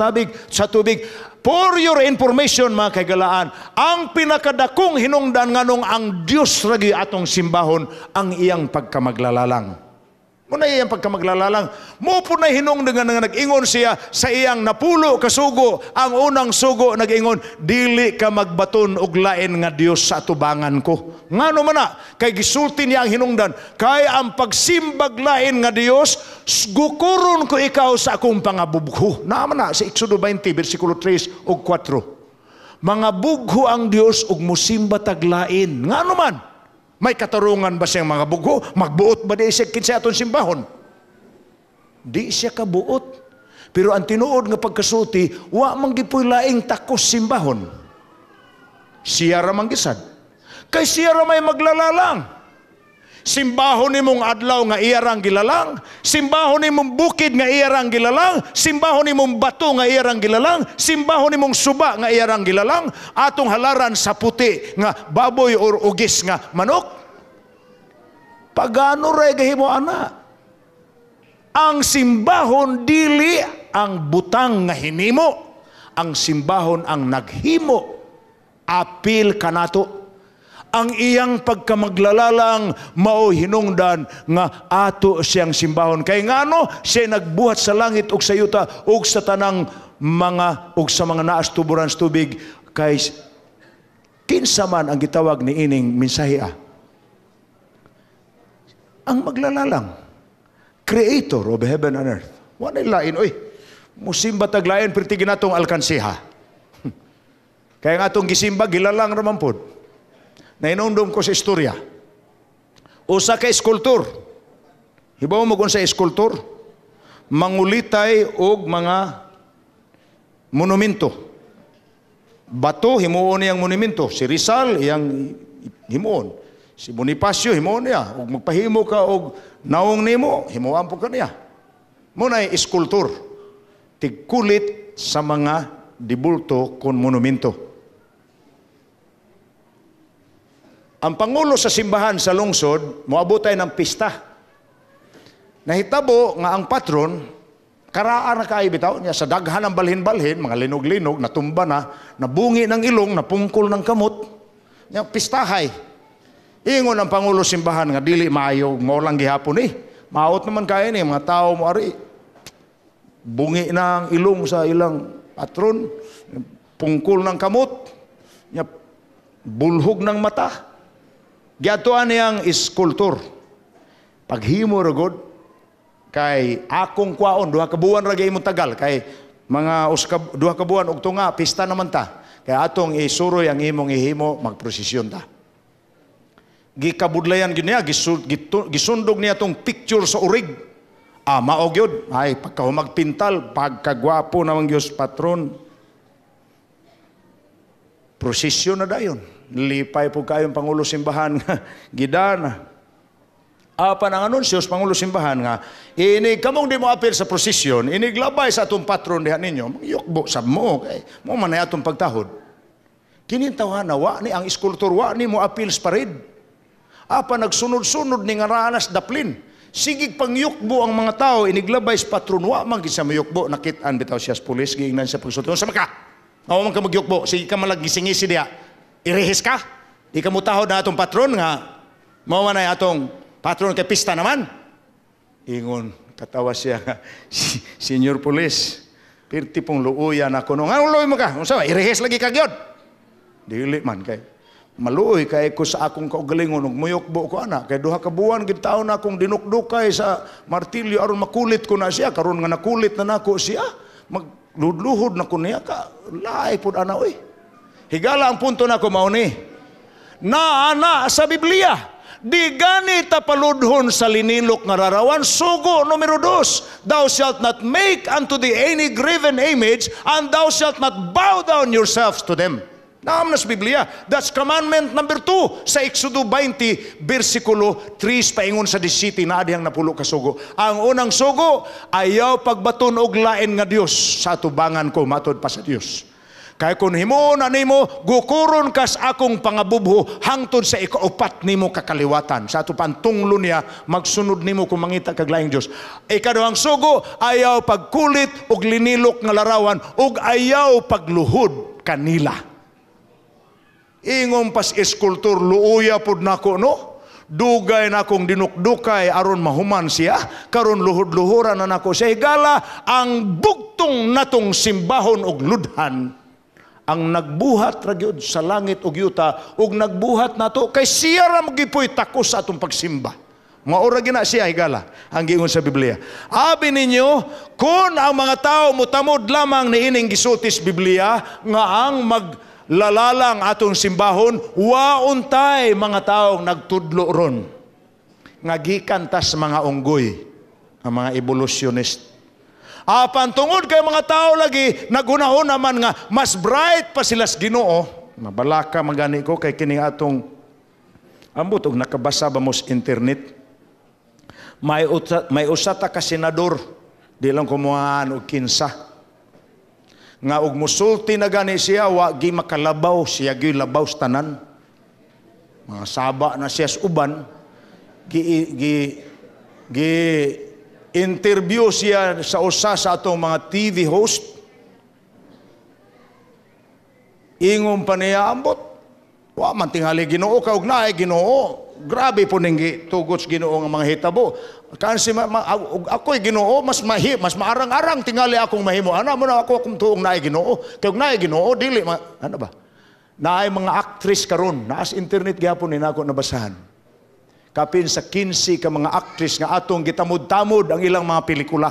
tubig. For your information mga kaigalaan, ang pinakadakong hinungdan nganong ang Dios ragi atong simbahon ang iyang pagkamaglalalang. Muna na iyang pagkamaglalalang. Mao po na hinungdan nga nag-ingon siya sa iyang 10 ka sugo. Ang unang sugo nag-ingon, "Dili ka magbaton og lain nga Dios sa atubangan ko." Ngano man na? Kay gisulti niya ang hinungdan, kay ang pagsimbag lain nga Dios, gukuron ko ikaw sa akong pangabubho. Naa man na sa Exodo 20 versikulo 3 ug 4. Mga bugho ang Dios ug musimba tag lain. Ngano man? May katarungan ba siyang mga bugho? Magbuot ba di siya kinsa atong simbahon? Di siya kabuot. Pero ang tinuod nga pagkasulti, wa man gipoy laing takos simbahon. Siya ra man gisad. Kay siya ra may maglalalang. Simbahon nimong adlaw nga iya rang gilalang, simbahon nimong bukid nga iya rang gilalang, simbahon nimong bato nga iya rang gilalang, simbahon nimong suba nga iya rang gilalang, atong halaran sa puti nga baboy or ugis nga manok. Pagano ra gahimo ana? Ang simbahon dili ang butang nga hinimo, ang simbahon ang naghimo. Apil kanato. Ang iyang pagkamaglalalang mao hinungdan nga ato siyang simbahon. Kay ngano siya nagbuhat sa langit ug sa yuta ug sa tanang mga ug sa mga naas tuburan sa tubig, kay kinsa man ang gitawag ni ining mensahe ah? Ang maglalalang, creator of heaven and earth. Walay lain oy. Musimba tag lain perti ginatong alkansiha. Kaya nga atong gisimba gilalang ra man pod. Nahinumdum ko sa istorya. Usa ka eskultor. Hibaw mo kung sa eskultor, mangulitay og mga monumento. Bato, himuon niyang monumento. Si Rizal, iyang himuon. Si Bonifacio, himuon niya. Og magpahimo ka og naong nimo, himuan po ka niya. Mao nay eskultor. Tigkulit sa mga dibulto kon monumento. Ang pangulo sa simbahan sa lungsod, moabotay ng pista. Nahitabo nga ang patron, karaan na kaayo bitaw niya sa daghan ng balhin-balhin, mga linog-linog, natumba na, nabungi ng ilong, napungkol ng kamot. Nya pistahay. Ingon ang pangulo simbahan nga dili maayo, mao lang gihapon eh. Maot naman kaya ni mga tao mo ari. Bungi na ang ilong sa ilang patron, pungkol ng kamot, nya bulhog ng mata. Giadtuan niyang iskultor. Paghimo ra gud kay akong kwaon 2 ka buwan ra gyud imong tagal kay mga 2 ka buwan og tunga pista naman ta. Kay atong isuroy ang imong ihimo, magprosesyon ta. Gikabudlayan gyud niya, gisundog niya tong picture sa urig. Ah, mao gyud. Ay, pagkahumagpintal, pagkagwapo naman gyud patron. Prosesyon na dayon. Lipay po kayong pangulo simbahan nga gidana. Apan ang anunsyo sa pangulo simbahan nga inig kamong di mo apil sa prosesyon, inig labay sa atong patron diha ninyo, yukbo sab mo kay mo man atong pagtahod. Kining tawhana wa ni ang eskultor wa ni mo apil sa pared. Apan nagsunod-sunod ni nga raanas daplin. Sigig pangyukbo ang mga tao iniglabay sa patron, wa man gid siya mayukbo. Nakit-an bitaw siya sa pulis, giingnan siya pagsulti. Unsa man ka? Awa man ka magyukbo, sige ka malag gisingisi diha. Irihis ka? Di ka mutahod na atong patron nga mao man ay atong patron kay pista naman. Ingon, katawa siya, "Senior Police, pirti pong luoya na kuno." "Nga luoy mo ka? Unsa ba? Irihis lagi ka gyud." "Dili man kay maluoy kay ko sa akong kaugalingon ug muyukbo ko ana kay 2 ka buwan gid taon na akong dinukdukay sa martilyo aron makulit ko na siya. Karon nga nakulit na nako siya, magludluhod na ko niya ka laay pud ana oy." Higala ang punto nako mao ni. Naa sa Biblia. Di gani tapaludhon sa linilok nga rarawan. Sugo numero 2. Thou shalt not make unto thee any graven image, and thou shalt not bow down yourselves to them. Naam na sa Biblia. That's commandment number 2 sa Exodo 20, versikulo 3, paingon sa 17 na adihang 10 ka sugo. Ang unang sugo, ayaw pagbaton og lain nga Dios sa atubangan ko, matod pa sa Dios. Kay kung himuon na nimo, gukuron kas akong pangabubho hangtod sa ikaupat nimo kakaliwatan. Sa ato pantunglo niya, magsunod nimo kung mangita kag laing Dios. Ikaduhang sugo, ayaw pagkulit og linilok nga larawan ug ayaw pagluhod kanila. Ingon pas eskultor, luoya pod nako no. Dugay na akong dinukdukay aron mahuman siya, karon luhod-luhuran na nako siya. Higala, ang bugtong natong simbahon og ludhan ang nagbuhat ra gyud sa langit ug yuta ug nagbuhat nato kay siya ra magipoy takos sa atong pagsimba. Mao ra gina siya, higala, ang giingon sa Biblia. Abi ninyo, kung ang mga tao mutamod lamang niining gisulti sa Biblia nga ang maglalalang atong simbahon, wa untay mga taong nagtudlo ron nga gikan tas mga unggoy, ang mga evolutionist. Apan tungod kay mga tao lagi naghunahon naman nga mas bright pa sila sa Ginoo, mabalaka man gani ko kay kini atong ambot og nakabasa ba mo sa internet. May usa ta ka senador, di lang kumuhaan og kinsa. Nga og musulti na gani siya, wa gi makalabaw, siya gi labaw sa tanan. Mga saba na siya sa uban, gi interview siya sa usa sa atong mga TV host. Ingon pa niya, ambot, wa man tingali Ginoo ka og naay Ginoo. Grabe po ning tugot sa Ginoo nga mga hitabo. Kan si og ako'y Ginoo, mas maarang-arang tingali akong mahimo. Ana mo na ako akong tuong naay Ginoo. Kay og naay Ginoo dili ma, ano ba? Naay mga actress karon, naas internet gyapon ni nako nabasahan. Kapin sa 15 ka mga actress nga atong gitamod-tamod ang ilang mga pelikula.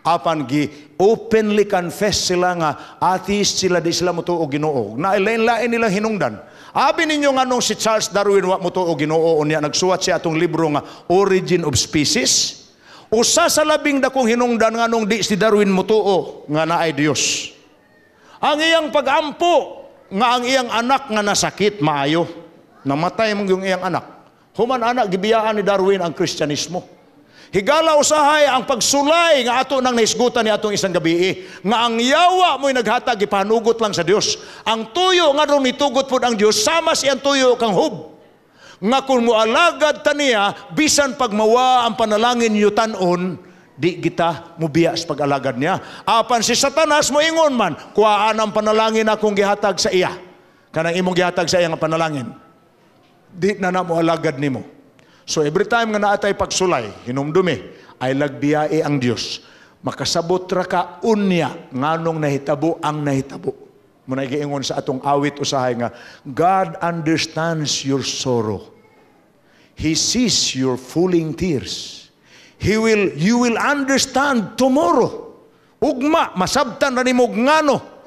Apan gi openly confess sila nga atheist sila, di sila motuo Ginoo. Naalain-lain nilang hinungdan. Abi ninyo nganong si Charles Darwin wa motuo Ginoo, unya nagsuwat siya atong libro nga Origin of Species? Usa sa labing dakong hinungdan nganong di si Darwin motuo nga naay Dios, ang iyang pag-ampo nga ang iyang anak nga nasakit maayo. Namatay man yung iyang anak. Human anak, gibiyaan ni Darwin ang Kristyanismo. Higala, usahay ang pagsulay nga ato nang nahisgutan ni atong isang gabi nga ang yawa mo'y naghatag, ipanugot lang sa Dios. Ang tuyo nga ron nitugot pod ang Dios sama siyang tuyo kang Job. Nga kung moalagad ta niya bisan pagmawa ang panalangin yutan-on, di kita mubiya sa pag-alagad niya. Apan si Satanas moingon man, kuhaan ang panalangin akong gihatag sa iya. Kanang imong gihatag sa iya nga panalangin. Di na na mo alagad nimo. So every time nga naatay pagsulay, hinumdumi, ay lagbiyae ang Dios. Makasabot ra ka unya nganong nahitabo ang nahitabo. Muna giingon sa atong awit usahay nga, God understands your sorrow. He sees your falling tears. He will you will understand tomorrow. Ugma masabtan ra nimo ngano.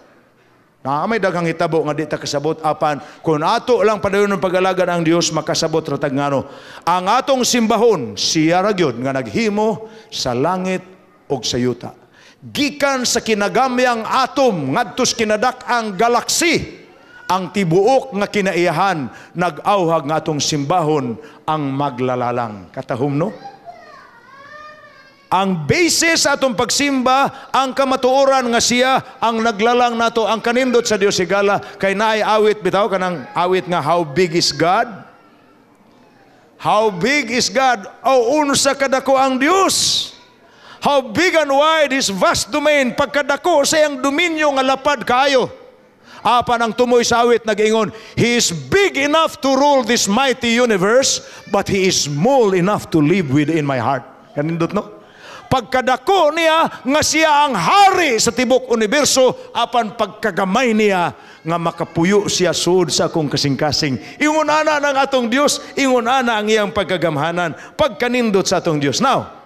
Na may daghang hitabo nga di ta kasabot, apan kung ato lang padayon ng pag-alagad ang Dios, makasabot ra tag ngano. Ang atong simbahon, siya ra gyud nga naghimo sa langit ug sa yuta. Gikan sa kinagamyang atom ngadto sa kinadak-ang galaxy, ang tibuok nga kinaiyahan nag-awhag nga atong simbahon ang maglalalang. Katahom, no? Ang basis sa atong pagsimba, ang kamatuoran nga siya ang naglalang nato. Ang kanindot sa Dios, higala, kay naay awit bitaw, kanang awit nga "How Big Is God?" How big is God? O unsa kadako ang Dios? How big and wide His vast domain, pagkadako sa iyang dominyo nga lapad kaayo. Apan ang tumoy sa awit nag-ingon, "He is big enough to rule this mighty universe, but He is small enough to live within my heart." Kanindot, no? Pagkadako niya nga siya ang hari sa tibok universo, apan pagkagamay niya nga makapuyo siya sud sa akong kasing-kasing. Ingon ana ng atong Dios, ingon ana ang iyang pagkagamhanan, pagkanindot sa atong Dios. Now,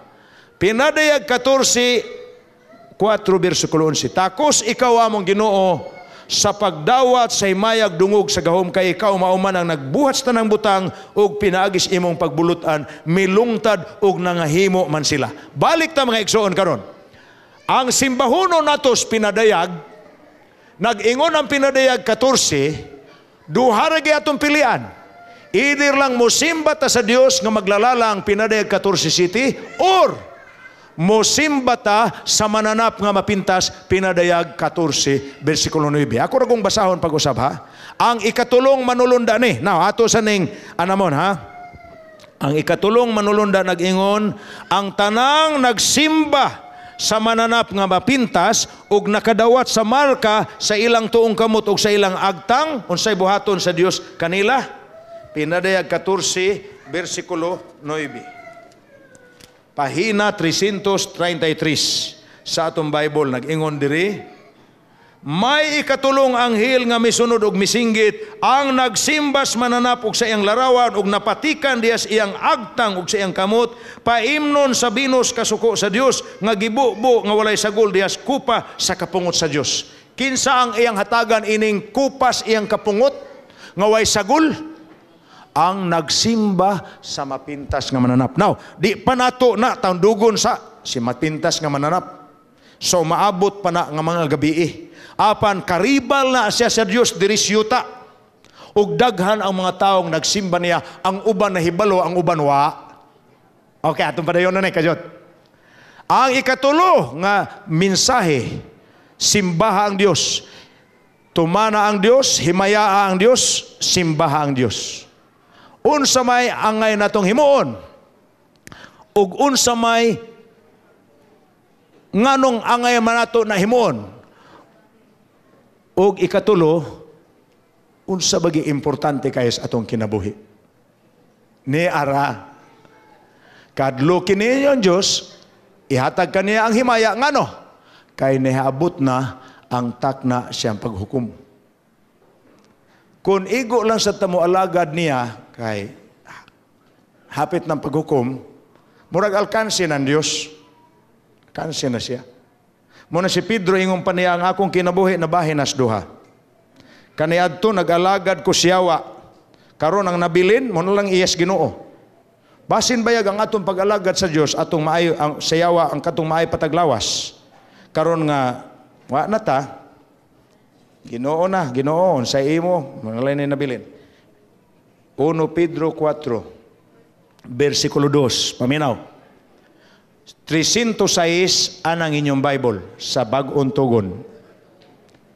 Pinadayag 14, 4 versikulo 11. Takos ikaw, among Ginoo, sa pagdawat sa himayag dungog sa gahom, kay ikaw mao man ang nagbuhat sa tanang butang ug pinaagis imong pagbulutan milungtad ug nangahimo man sila. Balik ta, mga igsoon, karon. Ang simbahono natos Pinadayag, nag-ingon ang Pinadayag 14, duha ra gyud atong pilian. Either lang mosimba ta sa Dios nga maglalala ang Pinadayag 14 City or mosimba ta sa mananap nga mapintas, Pinadayag 14 versikulo 9. Ako ra kong basahon pag-usab, ha. Ang ikatulong manulunda ni. Now, ato sa ning anamon, ha. Ang ikatulong manulunda nag-ingon, ang tanang nagsimba sa mananap nga mapintas ug nakadawat sa marka sa ilang tuong kamot ug sa ilang agtang, unsay buhaton sa Dios kanila? Pinadayag 14 versikulo 9. Pahina 333 sa atong Bible, nag-ingon diri, "May ikatulong anghel nga misunod og misinggit, ang nagsimbas mananap og sa iyang larawan og napatikan diha sa iyang agtang ug sa iyang kamot, paimnon sa binos kasuko sa Dios nga gibubo nga walay sagol diha sa kupa sa kapungot sa Dios." Kinsa ang iyang hatagan ining kupas iyang kapungot nga way sagol? Ang nagsimba sa mapintas nga mananap. Now, di pa nato na tandugon sa si mapintas nga mananap. So maabot pa na nga mga gabii. Apan karibal na siya sa Dios diri sa yuta. Ug daghan ang mga taong nagsimba niya, ang uban nahibalo, ang uban wa. Okay, atong padayon na ni kajot. Ang ikatulo nga mensahe, simbaha ang Dios. Tumana ang Dios, himayaa ang Dios, simbaha ang Dios. Unsa may angay natong himuon? Ug unsa may nganong angay man nato na himuon? Ug ikatulo, unsa bagi importante kay sa atong kinabuhi? Ni ara. Kadlukin niyo ang Diyos, ihatag kaniya ang himaya, ngano? Kay nihabot na ang takna siyang paghukom. Kung igo lang sa tamo alagad niya, kay hapit ng paghukom, murag alkansi ng Diyos. Alkansi na siya. Muna si Pedro ingon pa niya, ang akong kinabuhi na bahin nas duha. Kaniadto nag-alagad ko siyawa. Karon ang nabilin, mo na lang iyas Ginoo. Basin bayag ang atong pag-alagad sa Dios, atong maayo ang sayawa ang katong maayo pataglawas. Karon nga wa na ta, Ginoo na, Ginoo sa imo, mga ni nabilin. 1 Pedro 4 versikulo 2, paminaw. 306 anang inyong Bible sa bag-ong tugon.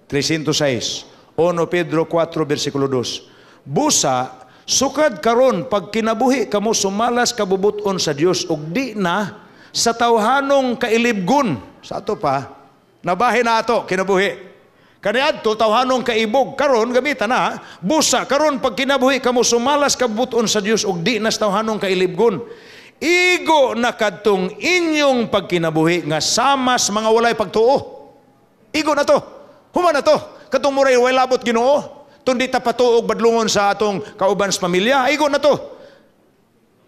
306. 1 Pedro 4 versikulo 2. "Busa sukad karon pagkinabuhi kamo sumalas kabubuton sa Dios ug di na sa tawhanong kailibgon." Sa ato pa nabahin na ato kinabuhi. Kaniadto tawhanong kaibog, karon gamita na. "Busa karon pagkinabuhi kamo sumalas kabubuton sa Dios ug di na sa tawhanong kailibgon. Igo na kadtong inyong pagkinabuhi nga samas mga walay pagtuo." Igo na to. Human na to. Katong muray way labot Ginoo. Tundi ta patuog badlungon sa atong kauban sa pamilya. Igo na to.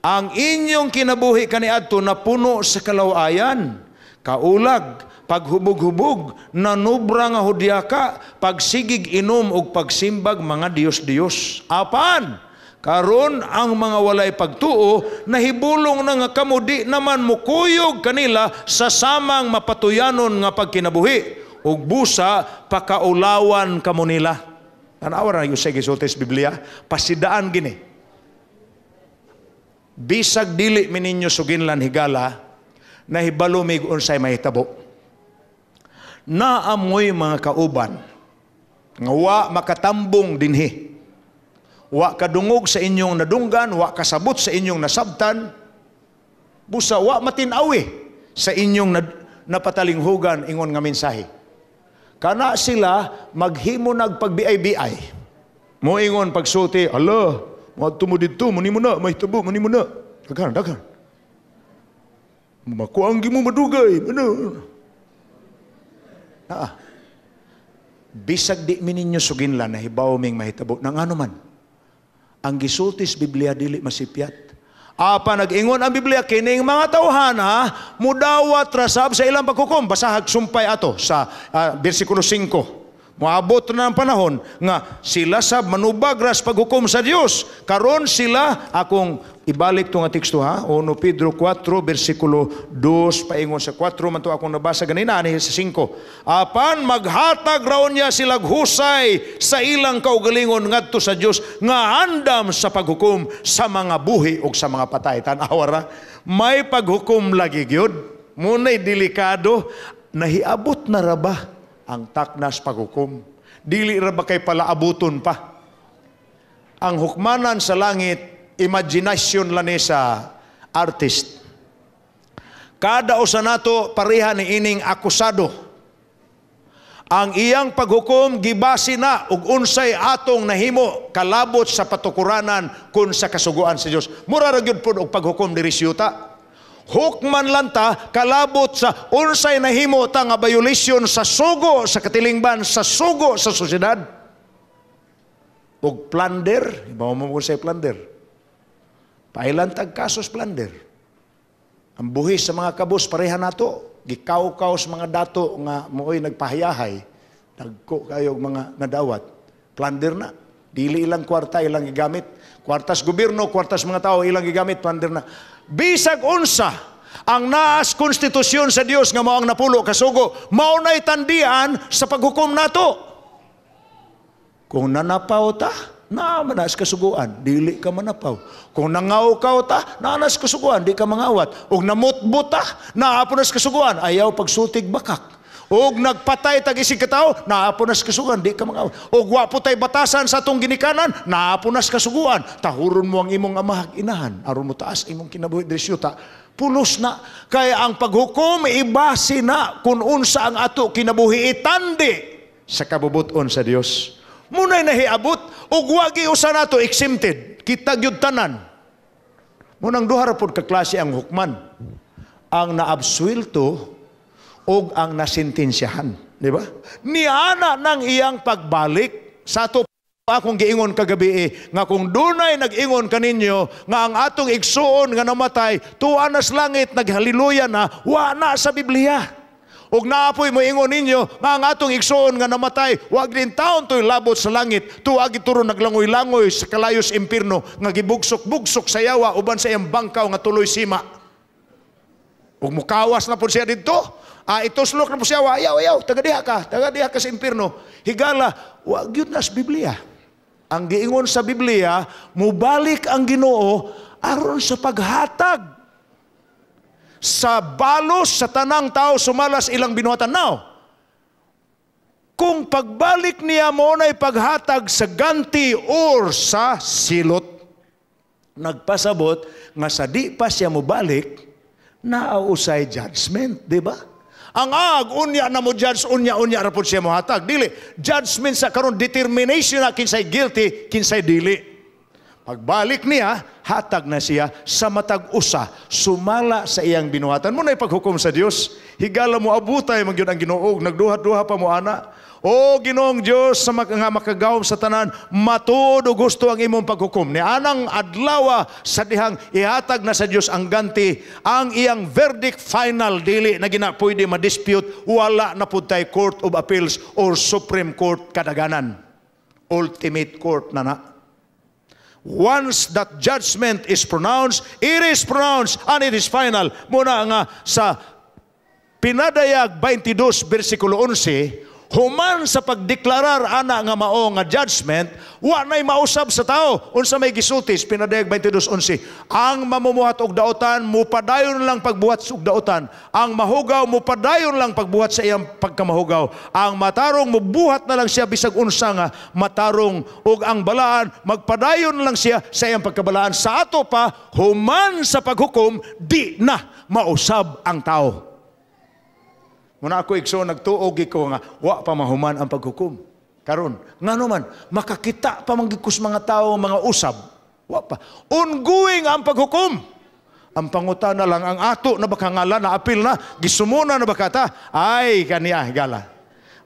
"Ang inyong kinabuhi kaniadto napuno sa kalawayan, kaulag, paghubog-hubog, nanubra nga hudyaka, pagsigig inom ug pagsimbag mga Diyos-Diyos. Apan karon ang mga walay pagtuo nahibulong na nga kamo di naman mukuyog kanila sa samang mapatuyanon nga pagkinabuhi, ug busa pakaulawan kamo nila." Tanawa ra yung sa gisulti sa Biblia, pasidaan gini. Bisag dili mininyo suginlan higala, nahibalo mig unsay mahitabo. Naamoy mga kauban nga wa makatambong dinhi. Wa kadungog sa inyong nadunggan, wa kasabot sa inyong nasabtan, busa wa matinawi sa inyong napatalinghugan ingon nga mensahe. Kana sila maghimo nagpagbiay-biay. Moingon pagsulti, "Ala, moadto mo didto, muni mo na, mahitabo, muni mo na. Daghan, daghan. Makuang mo madugay." Ano? Naa. Bisag di mi ninyo suginlan, nahibaw ming mahitabo. Nang ano man, ang gisulti sa Biblia dili masipyat. Apa nag-ingon ang Biblia, kining mga tawhana mudawat rasab sa ilang paghukom. Basahag sumpay ato sa versikulo 5. Moabot na ang panahon nga sila sab manubag ras paghukom sa Dios. Karon sila, akong ibalik to nga teksto ha, 1 Pedro 4 versikulo 2 paingon sa 4 man to akong nabasa ganina ani sa 5. "Apan maghatag raon niya sila husay sa ilang kaugalingon ngadto sa Dios nga andam sa paghukom sa mga buhi ug sa mga patay." Tan-awa ra, may paghukom lagi gyud. Munay delikado, nahiabot na ra ba ang taknas paghukom? Dili ra ba kay palaabuton pa? Ang hukmanan sa langit, imagination lang ni sa artist. Kada usa nato pareha ni ining akusado. Ang iyang paghukom gibase na ug unsay atong nahimo kalabot sa patukuranan kun sa kasuguan sa Dios. Mura ra gyud pud og paghukom diri sa yuta. Hukman lang ta kalabot sa unsay nahimo ta nga violation sa sugo sa katilingban, sa sugo sa sosyedad. Og plunder, ibaw mo kung say plunder. Pailan tag kasos plunder. Ang buhis sa mga kabus pareha nato. Gikaw-kaw sa mga dato nga mooy nagpahayahay. Dagko kayo mga nadawat. Plunder na. Dili ilang kwarta ilang gigamit. Kwartas gobyerno, kwartas mga tao ilang gigamit, plunder na. Bisag unsa ang naas konstitusyon sa Dios nga mao ang napulo kasugo, mao na'y tandian sa paghukom nato. Kung nanapaw ta, naa man na sa kasuguan, dili ka manapaw. Kung nangawkaw ta, naa na sa kasuguan, di ka mangawat. Ug namutbot ta, naa po na sa kasuguan, ayaw pagsutig bakak. Ug nagpatay tag isig katawo, naa po na sa kasuguan, di ka mangawat. Ug wa po tay batasan sa atong ginikanan, naa po na sa kasuguan. Tahuron mo ang imong amahag inahan, aron mo taas imong kinabuhi diri sa yuta. Pulos na. Kaya ang paghukom, ibase na kung unsa ang ato kinabuhi itandi sa kabubuton sa Dios. Muna'y nahiabot, ug wagi usa nato exempted. Kita gyud tanan. Munang duha ra pud ka klase ang hukman. Ang naabsuelto ug ang nasentensyahan, di ba? Niana nang iyang pagbalik sa ato akong giingon kagabi nga kung dunay nag-ingon kaninyo nga ang atong igsuon nga namatay tuwa na sa langit, naghaleluya na, wa na sa Biblia. Ug naapoy mo ingon ninyo nga ang atong igsuon nga namatay wag din taon to'y labot sa langit, tuwa gituro naglangoy-langoy sa kalayos impierno nga gibugsok-bugsok sa yawa uban sa iyang bangkaw nga tuloy sima. Ug mukawas na pud siya didto. Ituslok na po siya, ayaw, ayaw, taga diha ka, taga diha ka sa impierno. Higala, wa gyud na sa Biblia. Ang giingon sa Biblia, mubalik ang Ginoo aron sa paghatag sa balos sa tanang tao sumalas ilang binuhatan. Now, kung pagbalik niya mo na'y paghatag sa ganti or sa silot, nagpasabot nga sa di pa siya mobalik, naausay judgment, di ba? Ang ag, unya na mo judge, unya-unya ra pud siya mohatag. Dili, judgment sa karon, determination na kinsay guilty, kinsay dili. Pagbalik niya, hatag na siya sa matag usa, sumala sa iyang binuhatan. Mo na ipaghukom sa Dios. Higala mo abutay man gyud ang Ginoo, nagduha-duha pa mo ana. O Ginoong Dios sa nga makagawom sa tanan, matuod o gusto ang imong paghukom. Ni anang adlawa sa dihang ihatag na sa Dios ang ganti, ang iyang verdict final dili na gina pwede ma-dispute, wala na pud tay Court of Appeals or Supreme Court kadaganan. Ultimate court na na. Once that judgment is pronounced, it is pronounced and it is final. Muna nga sa Pinadayag 22 versikulo 11, human sa pagdeklarar ana nga mao nga judgment, wa na'y mausab sa tao. Unsa may gisulti sa Pinadayag 22:11? Ang mamumuhat og daotan mupadayon lang pagbuhat og daotan. Ang mahugaw mupadayon lang pagbuhat sa iyang pagkamahugaw. Ang matarong mubuhat na lang siya bisag unsa nga matarong, ug ang balaan magpadayon lang siya sa iyang pagkabalaan. Sa ato pa, human sa paghukom, di na mausab ang tao. Muna ako igsoon nagtuog ko nga wa pa mahuman ang paghukom. Karon, ngano man makakita pa man gyud kus mga tao mga usab. Wa pa. Ongoing ang paghukom. Ang pangutana lang ang ato na baka ngala na apil na gisumuna na baka ta ay kaniya higala.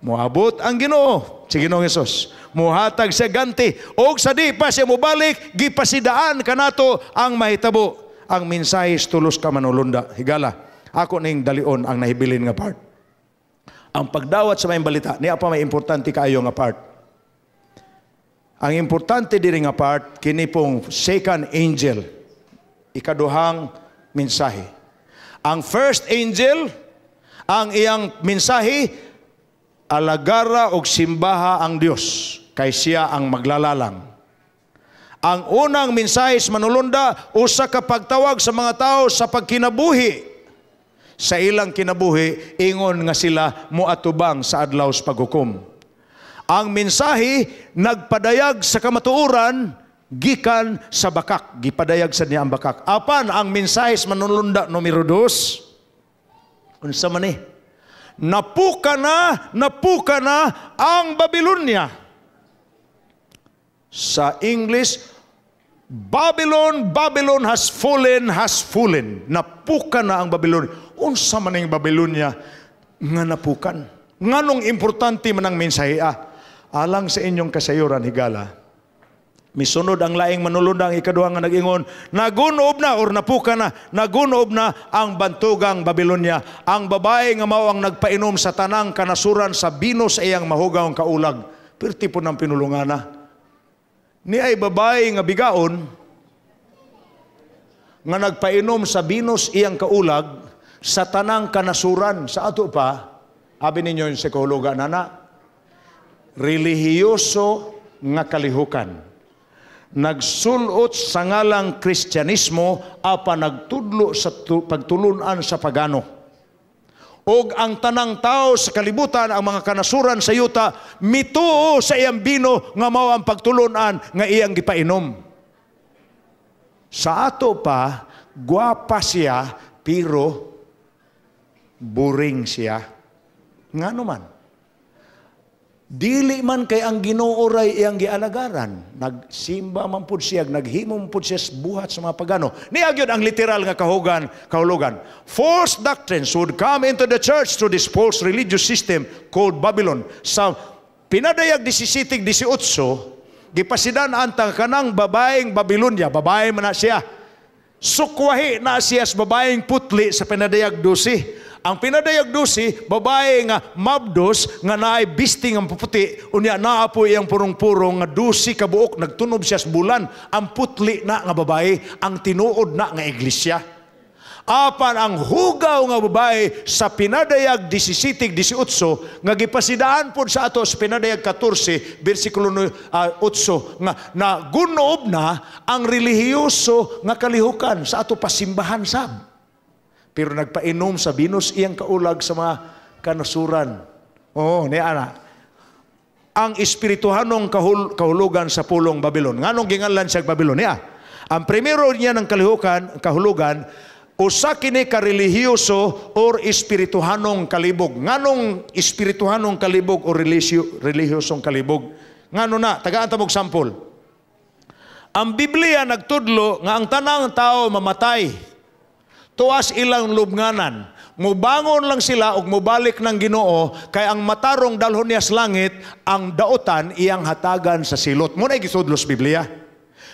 Moabot ang Ginoo, si Ginoong Hesus. Muhatag siya ganti og sa di pa siya mobalik, gipasidaan kanato ang mahitabo. Ang mensahe tulos ka manulunda. Higala, ako ning dalion ang nahibilin nga part. Ang pagdawat sa maayong balita, niya pa may importante kaayo nga part. Ang importante diri nga part, kini pong second angel, ikaduhang mensahe. Ang first angel, ang iyang mensahe, alagara og simbaha ang Dios, kay siya ang maglalalang. Ang unang mensahe sa manulunda, usa ka pagtawag sa mga tao sa pagkinabuhi. Sa ilang kinabuhi, ingon nga sila moatubang sa adlaw sa paghukom. Ang mensahe nagpadayag sa kamatuoran gikan sa bakak. Gipadayag sa niya ang bakak. Apan ang mensahe sa manulunda numero 2, unsa man ni? Napuka na ang Babylonia. Sa English, "Babylon, Babylon has fallen, has fallen." Napuka na ang Babylon. Unsa man ang Babylonia nga napukan? Nganong importante man ang mensahe? Alang sa inyong kasayuran, higala, misunod ang laing manulundang ikaduha nga nag-ingon, "Nagunob na or napuka na, nagunob na ang bantugang Babylonia, ang babae nga mao ang nagpainom sa tanang kanasuran sa bino sa iyang mahugaw kaulag." Pirti po ng pinulungana. Ni ay babae nga bigaon nga nagpainom sa binos iyang kaulag sa tanang kanasuran. Sa ato pa, abi ninyo yung psikologa nana, relihiyoso nga kalihukan. Nagsulot sa ngalang Kristyanismo apan nagtudlo sa pagtulunan sa pagano. Og ang tanang tao sa kalibutan, ang mga kanasuran sa yuta, mituo sa iyang bino nga mao ang pagtulunan nga iyang gipainom. Sa ato pa, gwapa siya, pero boring siya. Ngano man? Dili man kay ang Ginoo ray iyang gialagaran. Nagsimba man pud siya, naghimo man pud siya sa buhat sa mga pagano. Niya gyud ang literal nga kahulugan. False doctrines would come into the church through this false religious system called Babylon. Sa Pinadayag 17:18, gipasidan ang kanang babaeng Babylonia, babae man na siya. Sukwahi na siya sa babaeng putli sa Pinadayag 12. Ang Pinadayag 12, babae nga mabdos, nga naay bisti nga puputi, unya naa po iyang purong-purong nga 12 ka buok, nagtunob siya sa bulan. Ang putli na nga babae, ang tinuod na nga iglesia. Apan ang hugaw nga babae sa Pinadayag 17:18 nga gipasidaan pod sa ato sa Pinadayag 14 bersikulo 8 nga nagunob na ang relihiyoso nga kalihukan, sa ato pasimbahan sab. Pero nagpainom sa binos iyang kaulag sa mga kanasuran. Oo, ni ana. Ang espirituhanong kahulugan sa pulong Babylon. Nganong ginganlan siya Babylon? Niya. Ang primero niya ng kahulugan, usa kini ka relihiyoso or espirituhanong kalibog. Nganong espirituhanong kalibog o relihiyosong kalibog? Ngano na? Tagaan ta mog sample. Ang Biblia nagtudlo nga ang tanang tao mamatay. Tuas ilang lubnganan. Mubangon lang sila ug mubalik ng Ginoo kay ang matarong dalhon niya sa langit, ang daotan iyang hatagan sa silot. Mo na gisudlo sa Biblia.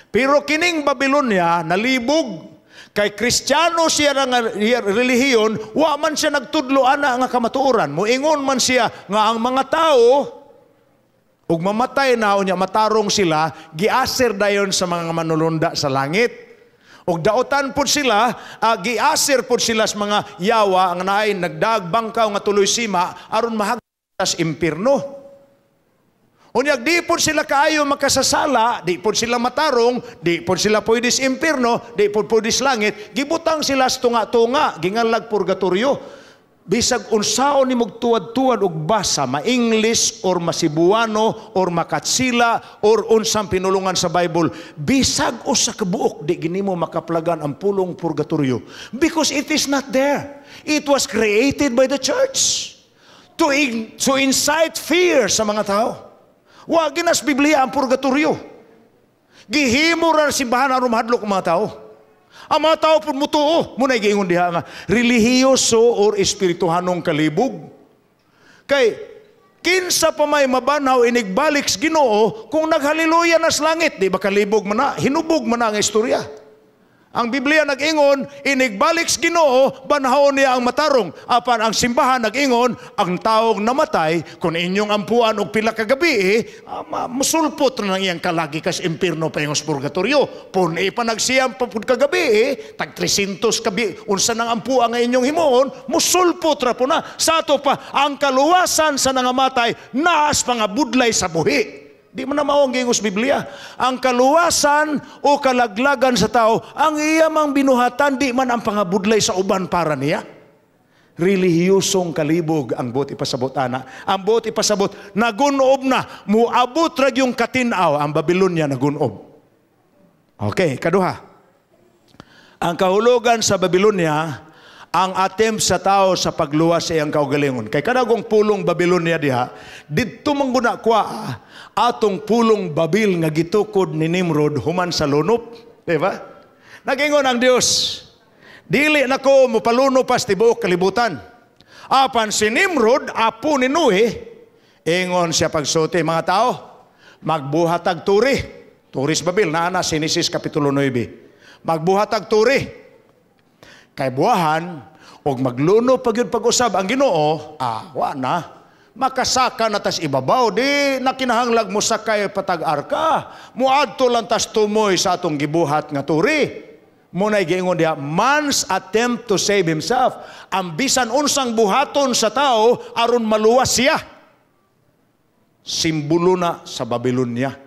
Pero kining Babylonia nalibog kay Kristiyano siya nga relihiyon, wa man siya nagtudlo ana nga kamatuoran. Moingon man siya nga ang mga tao ug mamatay na unya matarong sila, giaser dayon sa mga manulunda sa langit. Og daotan pud sila, giaser pud sila sa mga yawa ang naay nagdagbangkaw nga tuloy sima aron mahagtas impierno. Unyag di pud sila kaayo makasasala, di pud sila matarong, di pud sila pwede sa impierno, di pud pwede sa langit, gibutang sila sa tunga-tunga, gingalag purgatorio. Bisag unsaon ni tuwad-tuwad og basa, ma-English or ma-Cebuano or makatsila or unsang pinulungan sa Bible, bisag usa ka buok di ginimo makaplagan ang pulong purgatorio because it is not there. It was created by the church to incite fear sa mga tao. Wa ginas Biblia ang purgatorio. Gihimo ra simbahan aron mahadlok ang mga tao. Ang mga tao pud mutuo. Muna giingon diha nga relihiyoso or espirituhanong kalibog. Kay kinsa pa may mabanhaw inigbalik sa Ginoo kung naghaleluya na sa langit, di ba kalibog man na, hinubog man na ang istorya. Ang Biblia nag-ingon, inigbalik sa Ginoo, banhawon niya ang matarong. Apan ang simbahan nag-ingon, ang taong namatay, kung inyong ampuan og pila ka gabi, musulpot na ng iyang kalagi kas impierno pa yung purgatorio. Pun pa nagsiyam pa pud kagabi, tag 300 kabi, unsa nang ampuan nga inyong himuon, musulpot ra po na. Sa ato pa, ang kaluwasan sa nangamatay, naas pangabudlay sa buhi. Di man na mao ang giingos Biblia. Ang kaluwasan o kalaglagan sa tao, ang iya mang binuhatan, di man ang pangabudlay sa uban para niya. Relihiyosong kalibog ang buot ipasabot ana. Ang buot ipasabot, nagunob na, muabot ra yung katinaw, ang Babylonia nagunob. Okay, kaduha. Ang kahulugan sa Babylonia, Ang attempt sa tao sa pagluwas sa iyang kaugalingon. Kay kanagong pulong Babylonia diha, didto man guna kwa atong pulong Babil nga gitukod ni Nimrod human sa lunop. Di ba? Nagingon ang Dios, "Dili na ko mopalunop pas tibuok kalibutan." Apan si Nimrod, apo ni Noe, ingon siya pagsulti, "Mga tao, magbuhat og turi." Turis Babil, naa na Genesis Kapitulo 9. "Magbuhat og turi. Kay buwahan, og magluno pag yun pag-usab ang Ginoo, wa na. Makasaka na tas ibabaw, di na kinahanglag mo sakay patag arka. Muadto lang tas tumoy sa atong gibuhat nga turi." Muna'y giingon diha, man's attempt to save himself. Ang bisan unsang buhaton sa tao, aron maluwas siya. Simbolo na sa Babylonia.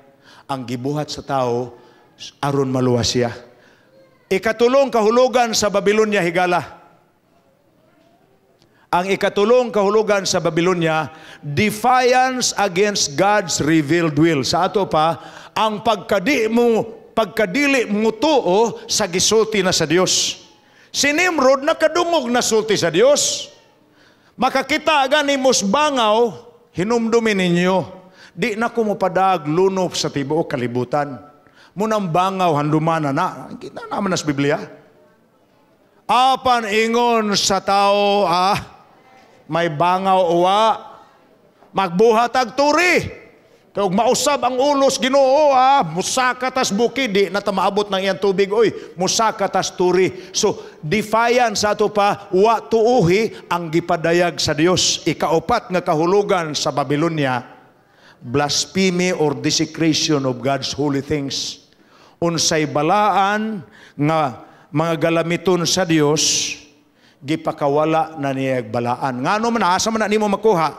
Ang gibuhat sa tao, aron maluwas siya. Ikatulong kahulugan sa Babylonia, higala. Ang ikatulong kahulugan sa Babylonia, defiance against God's revealed will. Sa ato pa, ang pagkadili mo tuo sa gisulti na sa Dios. Si Nimrod nakadungog na sulti sa Dios. Makakita gani mos bangaw, "Hinumdumi ninyo, di na ko mopadag lunop sa tibuok kalibutan." Munang bangaw handumana na. Kita naman sa Biblia. Apan ingon sa tao, "May bangaw uwa, magbuhat ag turi. Kay ug mausab ang ulos Ginoo, musaka tas bukid, di na ta maabot ng iyang tubig, oy, musaka tas turi." So, defiance, sa ato pa, wa tuuhi ang gipadayag sa Dios. Ikaupat nga kahulugan sa Babylonia, blasphemy or desecration of God's holy things. Unsay balaan nga mga galamiton sa Dios, gipakawala na niya balaan. Ngano man, asa man na nimo makuha?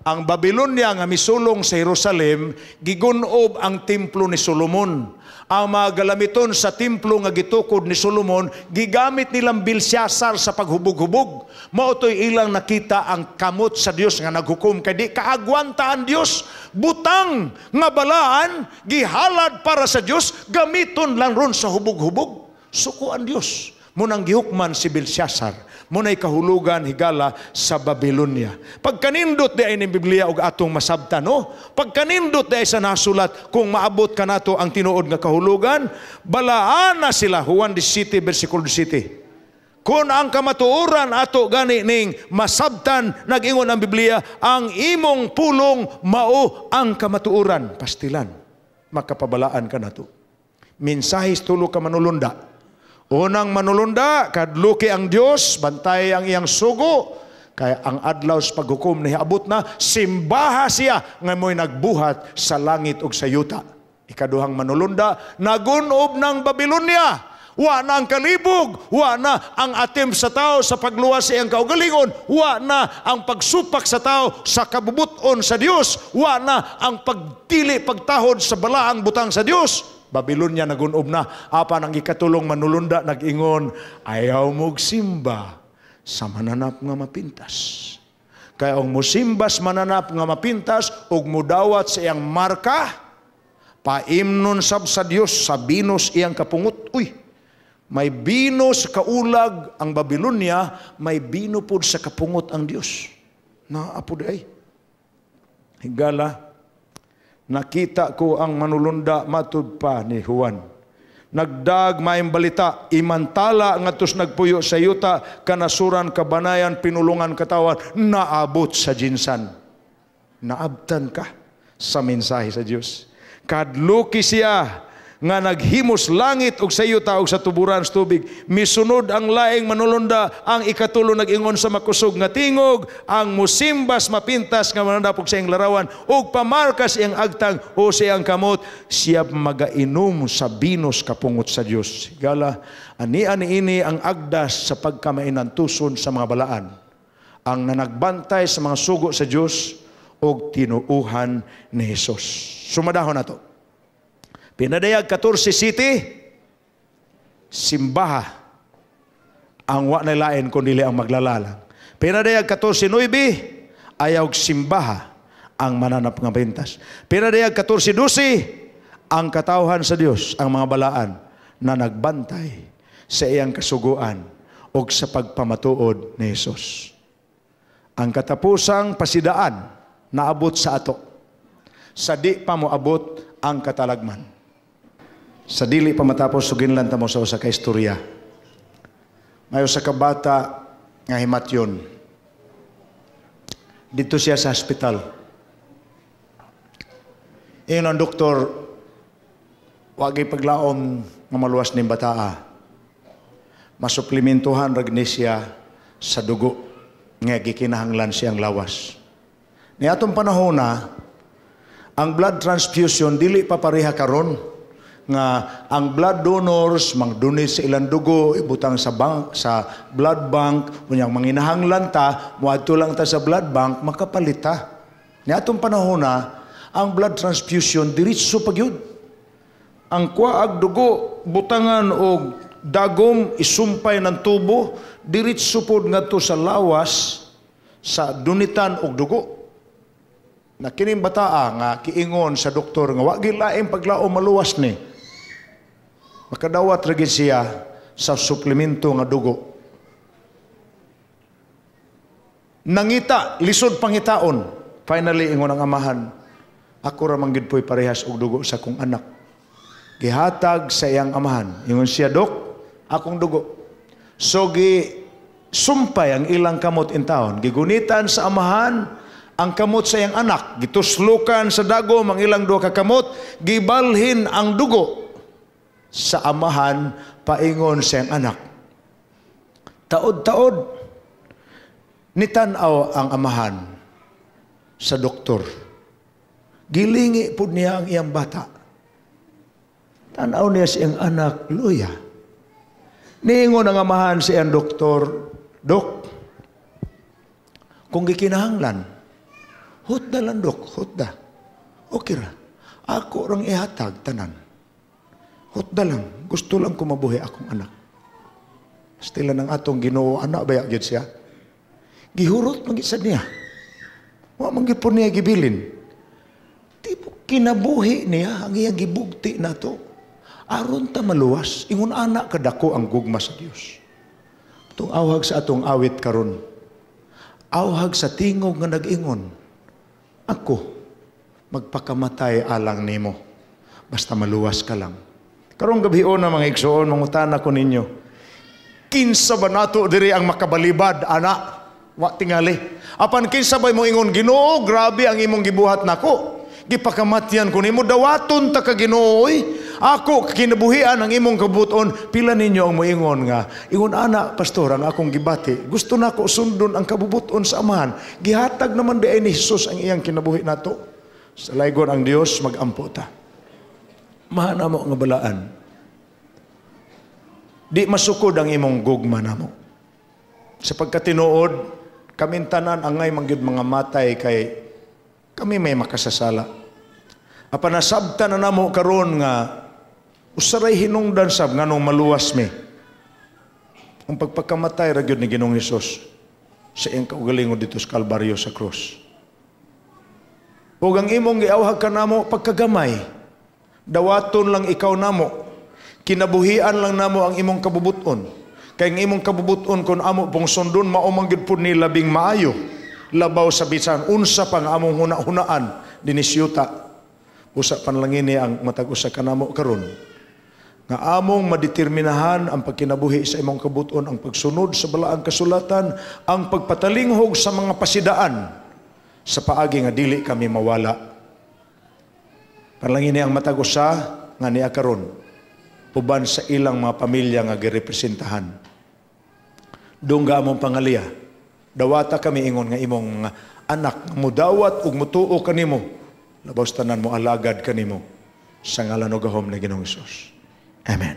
Ang Babylonia nga misulong sa Jerusalem, gigunob ang templo ni Solomon. Ang mga galamiton sa templo nga gitukod ni Solomon, gigamit nilang Belshazzar sa paghubog-hubog. Mao to'y ilang nakita ang kamot sa Dios nga naghukom kay di kaagwanta ang Dios. Butang nga balaan gihalad para sa Dios, gamiton lang ron sa hubog-hubog. Suko ang Dios. Munang gihukman si Belshazzar. Muna'y kahulugan, higala, sa Babylonia. Pagkanindot di ay ni Biblia og atong masabtan, no? Pagkanindot di ay sa nasulat kung maabot kanato ang tinuod nga kahulugan, balaan na sila. Juan 17 versikulo 17. Kung ang kamatuoran ato gani ning masabtan, nag-ingon ang Biblia, "Ang imong pulong mao ang kamatuoran." Pastilan, makapabalaan ka nato. Mensahe tulo ka manulunda. Unang manulunda, kadluki ang Dios, bantay ang iyang sugo, kaya ang adlaw sa paghukom niabot na, simbaha siya nga mo'y nagbuhat sa langit ug sa yuta. Ikaduhang manulunda, nagunob ng Babylonia. Wa na ang kalibog, wa na ang attempt sa tao sa pagluwas sa iyang kaugalingon, wa na ang pagsupak sa tao sa kabubuton sa Dios, wa na ang pagdili pagtahod sa balaang butang sa Dios. Babylonia nagunob na. Apan ang ikatulong manulunda nag-ingon, "Ayaw mog simba sa mananap nga mapintas. Kaya ang musimbas mananap nga mapintas ug mudawat sa iyang marka, paimnon sab sa Dios sa binos iyang kapungot." Uy, may bino sa kaulag ang Babylonia, may bino pod sa kapungot ang Dios. Naa pod ay. Higala, nakita ko ang manulunda matud pa ni Juan. Nagdag maayong balita, imantala ngadtos nagpuyo sa yuta, kanasuran, kabanayan, pinulungan, katawan, naabot sa jinsan. Naabtan ka sa mensahe sa Dios. Kadluki siya nga naghimos langit ug sa yuta ug sa tuburan sa tubig. Misunod ang laing manulunda, ang ikatulo, nag-ingon sa makusog nga tingog, "Ang musimbas mapintas nga mananap og sa iyang larawan ug pamarka sa iyang agtang o sa iyang kamot, siya magainom sa binos kapungot sa Dios." Gala, ani ani ini ang agdas sa pagkamainantuson sa mga balaan. Ang nanagbantay sa mga sugo sa Dios ug tinuuhan ni Hesus. Sumadahon nato. Pinadayag 14:7, simbaha ang wa na lain kundi ang maglalalang. Pinadayag 14:9, ayaw simbaha ang mananap nga pintas. Pinadayag 14:12, ang katawhan sa Dios, ang mga balaan na nagbantay sa iyang kasuguan ug sa pagpamatuod ni Hesus. Ang katapusang pasidaan naabot sa ato. Sa di pa moabot ang katalagman. Sa dili pa matapos, suginlan ta mo sa usa ka istorya. May usa ka bata nga himatyon. Dito siya sa hospital. Ingon ang doktor, wagi paglaom nga maluwas ning bataa. Masuplementuhan ra ni siya sa dugo nga gikinahanglan siyang lawas. Ni atong panahon na, ang blood transfusion dili pa pareha karon nga ang blood donors mang-donate sa ilang dugo, ibutang sa bank, sa blood bank, unyang manginahanglan ta, moadto lang ta sa blood bank, makapalit ta. Ni atong panahon na, ang blood transfusion diretso pa gyud. Ang kuwaag dugo, butangan og dagom, isumpay ng tubo, diretso pod ngadto sa lawas sa dunitan og dugo. Na kining bataa nga kiingon sa doktor nga wa gilaing paglaom maluwas ni, makadawat ra gid siya sa suplemento nga dugo. Nangita, lisod pangitaon. Finally, ingon ang amahan, ako ra man gid po'y parehas og dugo sa akong anak. Gihatag sa iyang amahan. Ingon siya, "Dok, akong dugo." So gi sumpay ang ilang kamot intawon. Gigunitan sa amahan ang kamot sa iyang anak. Gituslukan sa dagom ang ilang duha ka kamot. Gibalhin ang dugo sa amahan paingon sa iyang anak. Taod-taod, nitan-aw ang amahan sa doktor. Gilingi pud niya ang iyang bata. Tanaw niya sa iyang anak, luya. Niingon ang amahan sa iyang doktor, "Dok, kung gikinahanglan, hutda lang, Dok, hutda. Okay ra. Ako rang ihatag tanan. Hutda lang, gusto lang ko mabuhi akong anak." Stila ng atong Ginoo, anak baya gyud siya. Gihurot man gyud sad niya. Wa man gyud po niya gibilin. Tipo kinabuhi niya ang iyang gibugti nato. Aron ta maluwas, ingon ana kadako ang gugma sa Dios. Atong awhag sa atong awit karon. Awhag sa tingog nga nag-ingon, "Ako magpakamatay alang nimo. Basta maluwas ka lang." Karong gabi na, mga igsoon, mangutana ko ninyo. Kinsa ba nato diri ang makabalibad ana? Wa tingali. Apan kinsa bay mo ingon, "Ginoo, grabe ang imong gibuhat nako. Gipakamatyan ko nimo, dawaton ta ka, Ginoo oy. Ako kinabuhian ang imong kabuton." Pila ninyo ang moingon nga, "Ingon ana, pastor, ang akong gibati. Gusto nako sundon ang kabubuton sa Amahan. Gihatag naman di ay ni Jesus ang iyang kinabuhi nato." Sa laygon ang Dios, magampo ta. Mahal namo nga balaan. Di masukod ang imong gugma namo. Sa pagkatinuod, kaming tanan angay man gyud mga matay kay kami may makasasala. Apan nasabtan na namo karon nga usaray hinungdan sab nganong maluwas mi. Ang pagpakamatay ra gyud ni Ginoong Hesus sa iyang kaugalingon dito sa Kalbaryo sa krus. Ug ang imong giawhag kanamo pagkagamay, dawaton lang ikaw namo. Kinabuhian lang namo ang imong kabubuton. Kay ang imong kabubuton kon amo pong sundon, mao man gyud pud ni labing maayo. Labaw sa bisan unsa pang among huna-hunaan dinhi sa yuta. Usa panlangini ang matag usa kanamo karon nga among madeterminahan ang pagkinabuhi sa imong kabuton, ang pagsunod sa balaang kasulatan, ang pagpatalinghog sa mga pasidaan sa paagi nga dili kami mawala. Panlangini ang matag usa nga niya karon uban sa ilang mga pamilya nga girepresentahan. Dungga among pangaliya. Dawata kami ingon nga imong mga anak mudawat ug mutuo kanimo. Labaw sa tanan, mo alagad kanimo sa ngalan ug gahom ni Ginoong Hesus. Amen.